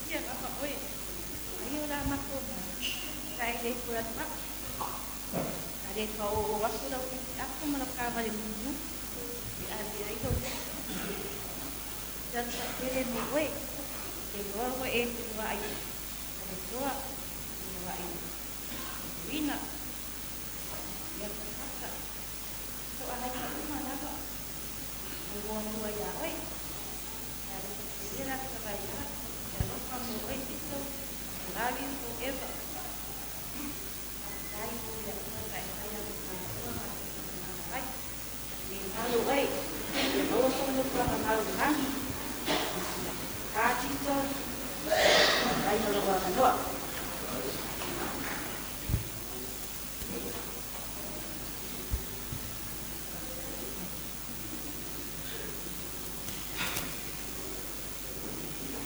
sia lava oe, ai o la matou mai, sa e le toe alu atu. A le faaoo atu lau atu ma lau taavale mulimuli e ave ai lou tala tele mo oe. Te iloa ua e feluai Aletoa, feluai Rina, ia Fatafata, o aiga uma lava o muamua iā oe. E alofa tele la tala iā, e alofa mo oe Tito, I love you forever. Faafetai mo mea uma sa e faia mo maua ma te whakamana ai. E halo oe, ia maua sou nofoaga mau i lagi. Ka Tito, faafetai mo lou avanoa.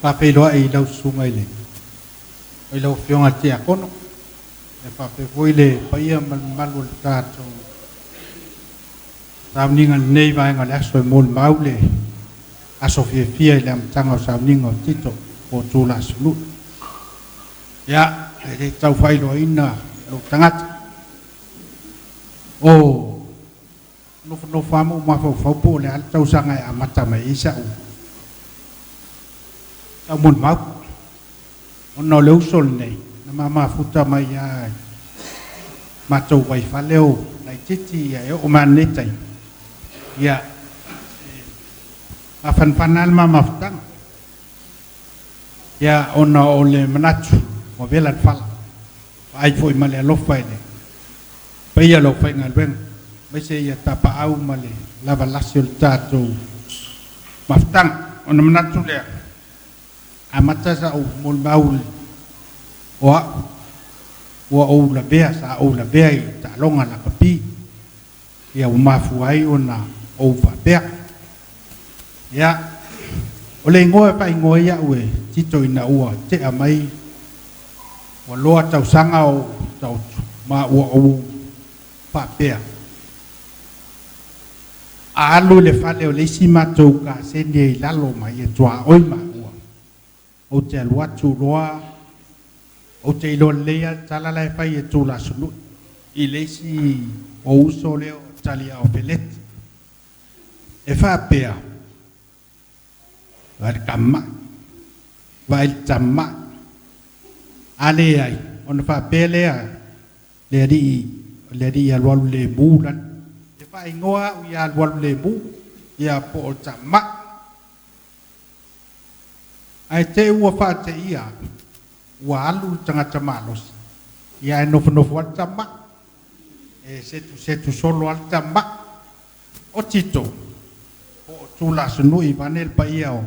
Faafeiloai i lau susuga i le i lau Afioga i le Tiakono, e faapea foi le paia ma le mamalu o le tatou sauniga i lenei vaega o le aso e molimau le aso fiafia i le amataga o sauniga o Tito po o Tulasunui. Ia, e le tau faailoaina lou tagata. O nofonofo lava ma ou mafaufau po o le a le tausaga e amata mai ai sa'u sa'u molimau, ona o le uso lenei na ma mafuta mai lava i matou vaifale o laitiiti, ia e oo mai lava i lenei taimi, ia e mafanafana lava le ma mafutaga, ia ona o le manatu ua vela le fala, vaai foi ma le alofa i le paia o le aufaigaluega, aemaise ia tapaau ma le lavalasi o le tatou mafutaga. Ona manatu lea, amata sa'u molimau o a'u ua ou lavea, sa ou lavea i taaloga lakapi, ia ua mafua ai ona ou faapea. Ia, o le igoa e faaigoa ai a'u e Tito ina ua te'a mai ua loa tausaga o taoto ma ua ou faapea, a alu i le fale o le isi matou kaseni e i lalo mai e tuaoi maua, ou te alu atu loa, ou te iloa lelei lava le tala la e fai e Tulasunui i le isi o uso lea o Taliao Feleti, e faapea, Vaai le tama, vaai le tama. A leai, ona faapea lea, Le alii le alii alualu lemu lana. E faaigoa a'u ia alualu lemu ia po o tama'i. Ae te i ua faateia ua alu le tagata malosi, ia ae nofonofo lava le tama'i, e setusetu solo lava le tama'i. O Tito, po o Tulaasunui vaeane le paia o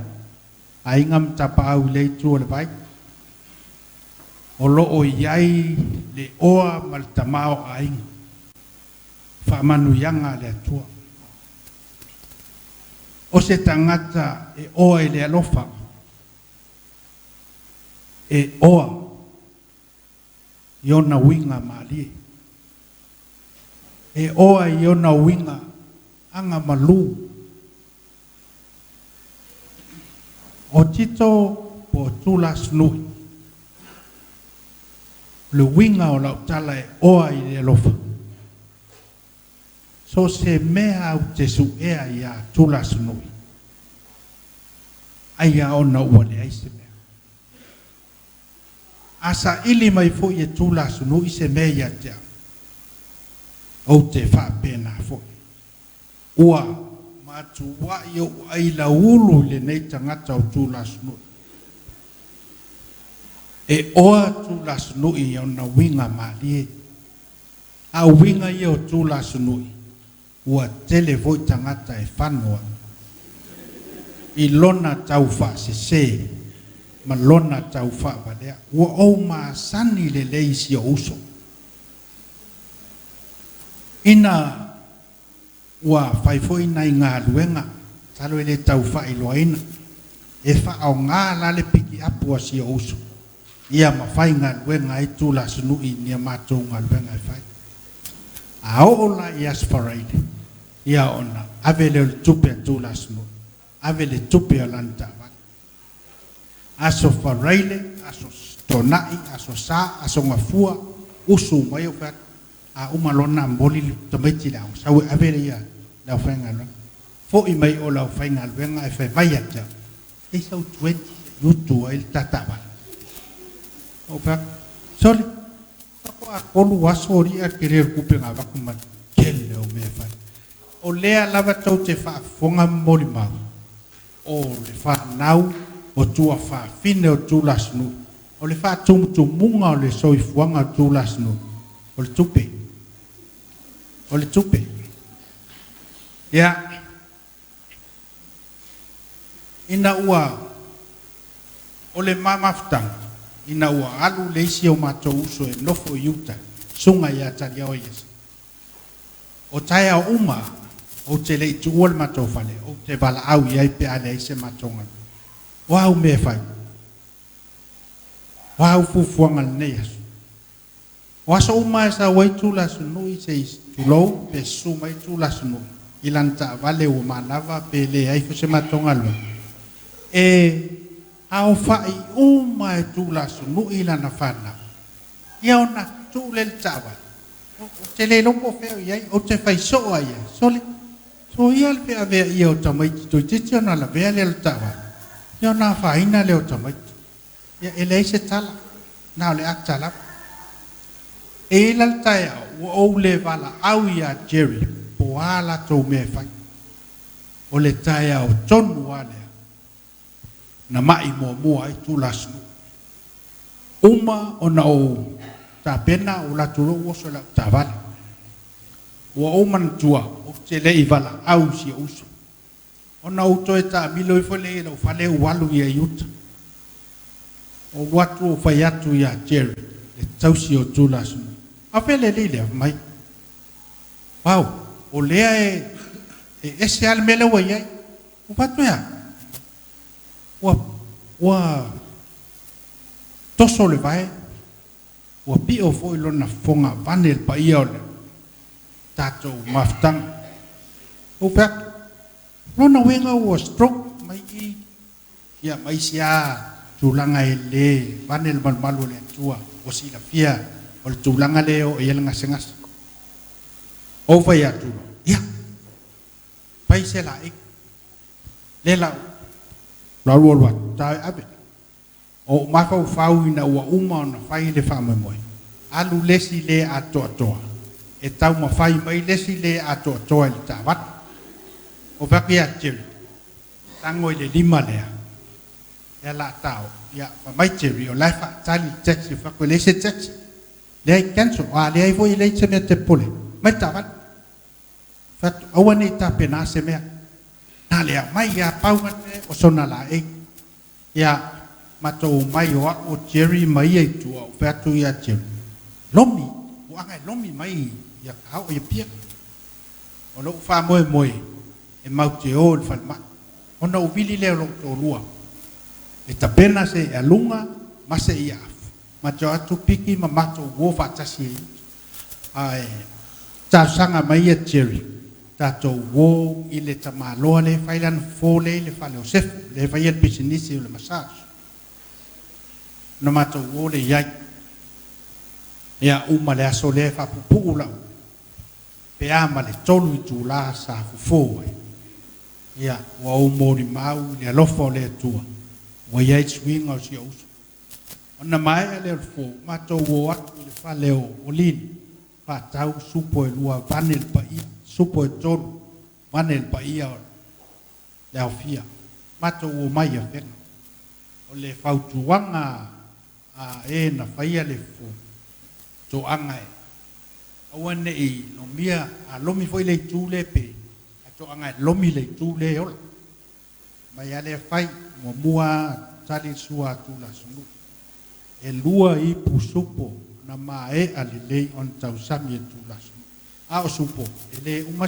aiga ma tapaau i lea itu o le vai, o lo o i ai le oa ma le tamaoaiga, faamanuiaga a le Atua. O se tagata e oa i le alofa, e oa i ona uiga malie, e oa i ona uiga agamalu. O Tito po o Tulaasunui, o le uiga o lau tala e oa i le alofa, so o se mea ou te su'ea iā Tulaasunui, ai lava ona ua leai se mea. A saili mai foi e Tulaasunui se mea ia te au, ou te faapena foi. Ua matua'i ou ailauulu i lenei tagata o Tulaasunui. E oa Tulaasunui i ona uiga malie. A o uiga ia o Tulaasunui, ua tele foi tagata e fano ai i lona taufaasese ma lona taufaavalea. Ua ou masani lelei i si ou uso. Ina Ua fai foi nai galuega, masalo e le tau faailoaina, e faaaoga la le pikiapu a si ou uso ia ma faigaluega ai Tulaasunui i ni a matou galuega e fai. A oo la i Aso Faraile, ia ona ave lea o le tupe a Tulaasunui, ave le tupe a lana taavale. Aso Faraile, Aso Toonai, Aso Sa, Aso Gafua, usu mai ou fai atu, a uma loa ona momoli le tamaiti i le aoga, sau e ave le aufaigaluega. Foi mai o le aufaigaluega ae fai mai ia te au, e i sau 20 se i utu ai le ta taavale. Ou fai atu, sole, faatoa 3 aso alii ae tele o le tupe na avatu ma le tele o mea e fai. O lea lava tou te faafofoga ma molimau, o le fanau o tuafafine o Tulaasunui, o le faatumutumuga o le soifuaga o Tulaasunui, o le tupe. O le tupe. Ia, ina ua, o le ma mafutaga, ina ua alu le isi o matou uso e nofo i uta, susuga ia Taliao Iesa, O taeao uma, ou te le i tuua le matou fale, ou te valaau i ai pe a leai se matou galuega. O a au mea e fai? O a au fuafuaga i lenei aso? O aso uma e sau ai Tulaasunui se i tulou pe susu mai Tulaasunui i lana taavale ua manava pe leai foi se matou galuega, e aofa'i uma e Tulaasunui lana fanau. Ia ona tuu lea i le taavale, Ou te le iloa po o fea o i ai, ou te fai soo lava i ai, sole, soia le feaveaia o tamaiti toeitiiti ona lavea lea o le taavale, ia ona afaina lea o tamaiti. Ia, e leai se tala, na o le ata lava. E i ai la le taeao ua ou le valaau ia Jerry po o a latou mea e fai. O le taeao tonu lava lea na ma'i muamua ai Tulaasunui. Uma ona ou tapena ou alu atu loa ou oso i lau taavale. Ua ou manatua ou te le i valaau i si ou uso. Ona ou toe taamilo ifo lea i lou fale ou alu ia i uta. Ou alu atu ou fai atu ia Jerry, le tausi o Tulaasunui, A o fea le alii lea? Fai mai, Wow, o lea e ese lava le mea lea ua i ai. Ou fai atu, E a? Ua, ua toso le vae, ua pio foi lona fofoga vane le paia o le tatou mafutaga. Ou fai atu, lona uiga ua stroke mai i ia ma isi a tulaga e le vane le malumalu o le Atua ua silafia o le tulaga lea e oo i ai le gasegase. Ou fai atu loa, ia, fai se laei. Lea la ua alu alu atu, ta e ave. O ou mafaufau ina ua uma ona fai le faamoemoe, Alu le isi le atoatoa, e taumafai mai le isi le atoatoa i le taavale. Ou fai atu ia Jerry, tago i le lima lea, lea o le a ta o. Ia, fai mai Jerry, o la e faatali le taxi. Ou fai atu, e leai se taxi. Leai, cancel. A leai foi, e leai se mea e te popole ai. Aumai le taavale. Ou fai atu, aua ne i tapena se mea. Na le aumai lava, pau lava le mea, o sona laei. Ia, matou omai o au o Jerry ma ia i tua, ou fai atu ia Jerry, lomi, ua aga e lomi mai ia ka oo i Apia. O lou faamoemoe e matou te o i le falemai. Ona ou vili lea o lou toalua e tapena se aluga ma se iaafu. Matou o atu piki ma matou uo faatasi ai i uta. Ae talosaga mai ia Jerry, tatou uo i le tamaloa lea e fai lana fofo lea i le fale o Sefo, lea e faia le pisinisi o le massage. Ona matou uo lea i ai. Ia, uma le aso lea e faapuupuu lau pe a ma le 3 itula sa fofo ai. Ia, ua ou molimau i le alofa o le Atua, ua i ai le suiga o si ou uso. Ona maea lea o le fofo, matou o atu i le fale o Olin, faatau supo e lua vane le paia, supo e tolu vane le paia o le aofia. Matou omai i Afega. O le fautuaga a e na faia le fofo, toaga e aua ne i lomia, a lomi foi le itu lea pe, ae toaga e lomi le itu lea e ola. Mai lava lea fai, muamua tali le sua a Tulasunuu. E lua ipu supo na maea lelei ona tausami e Tulasunuu. A o supo, e le uma.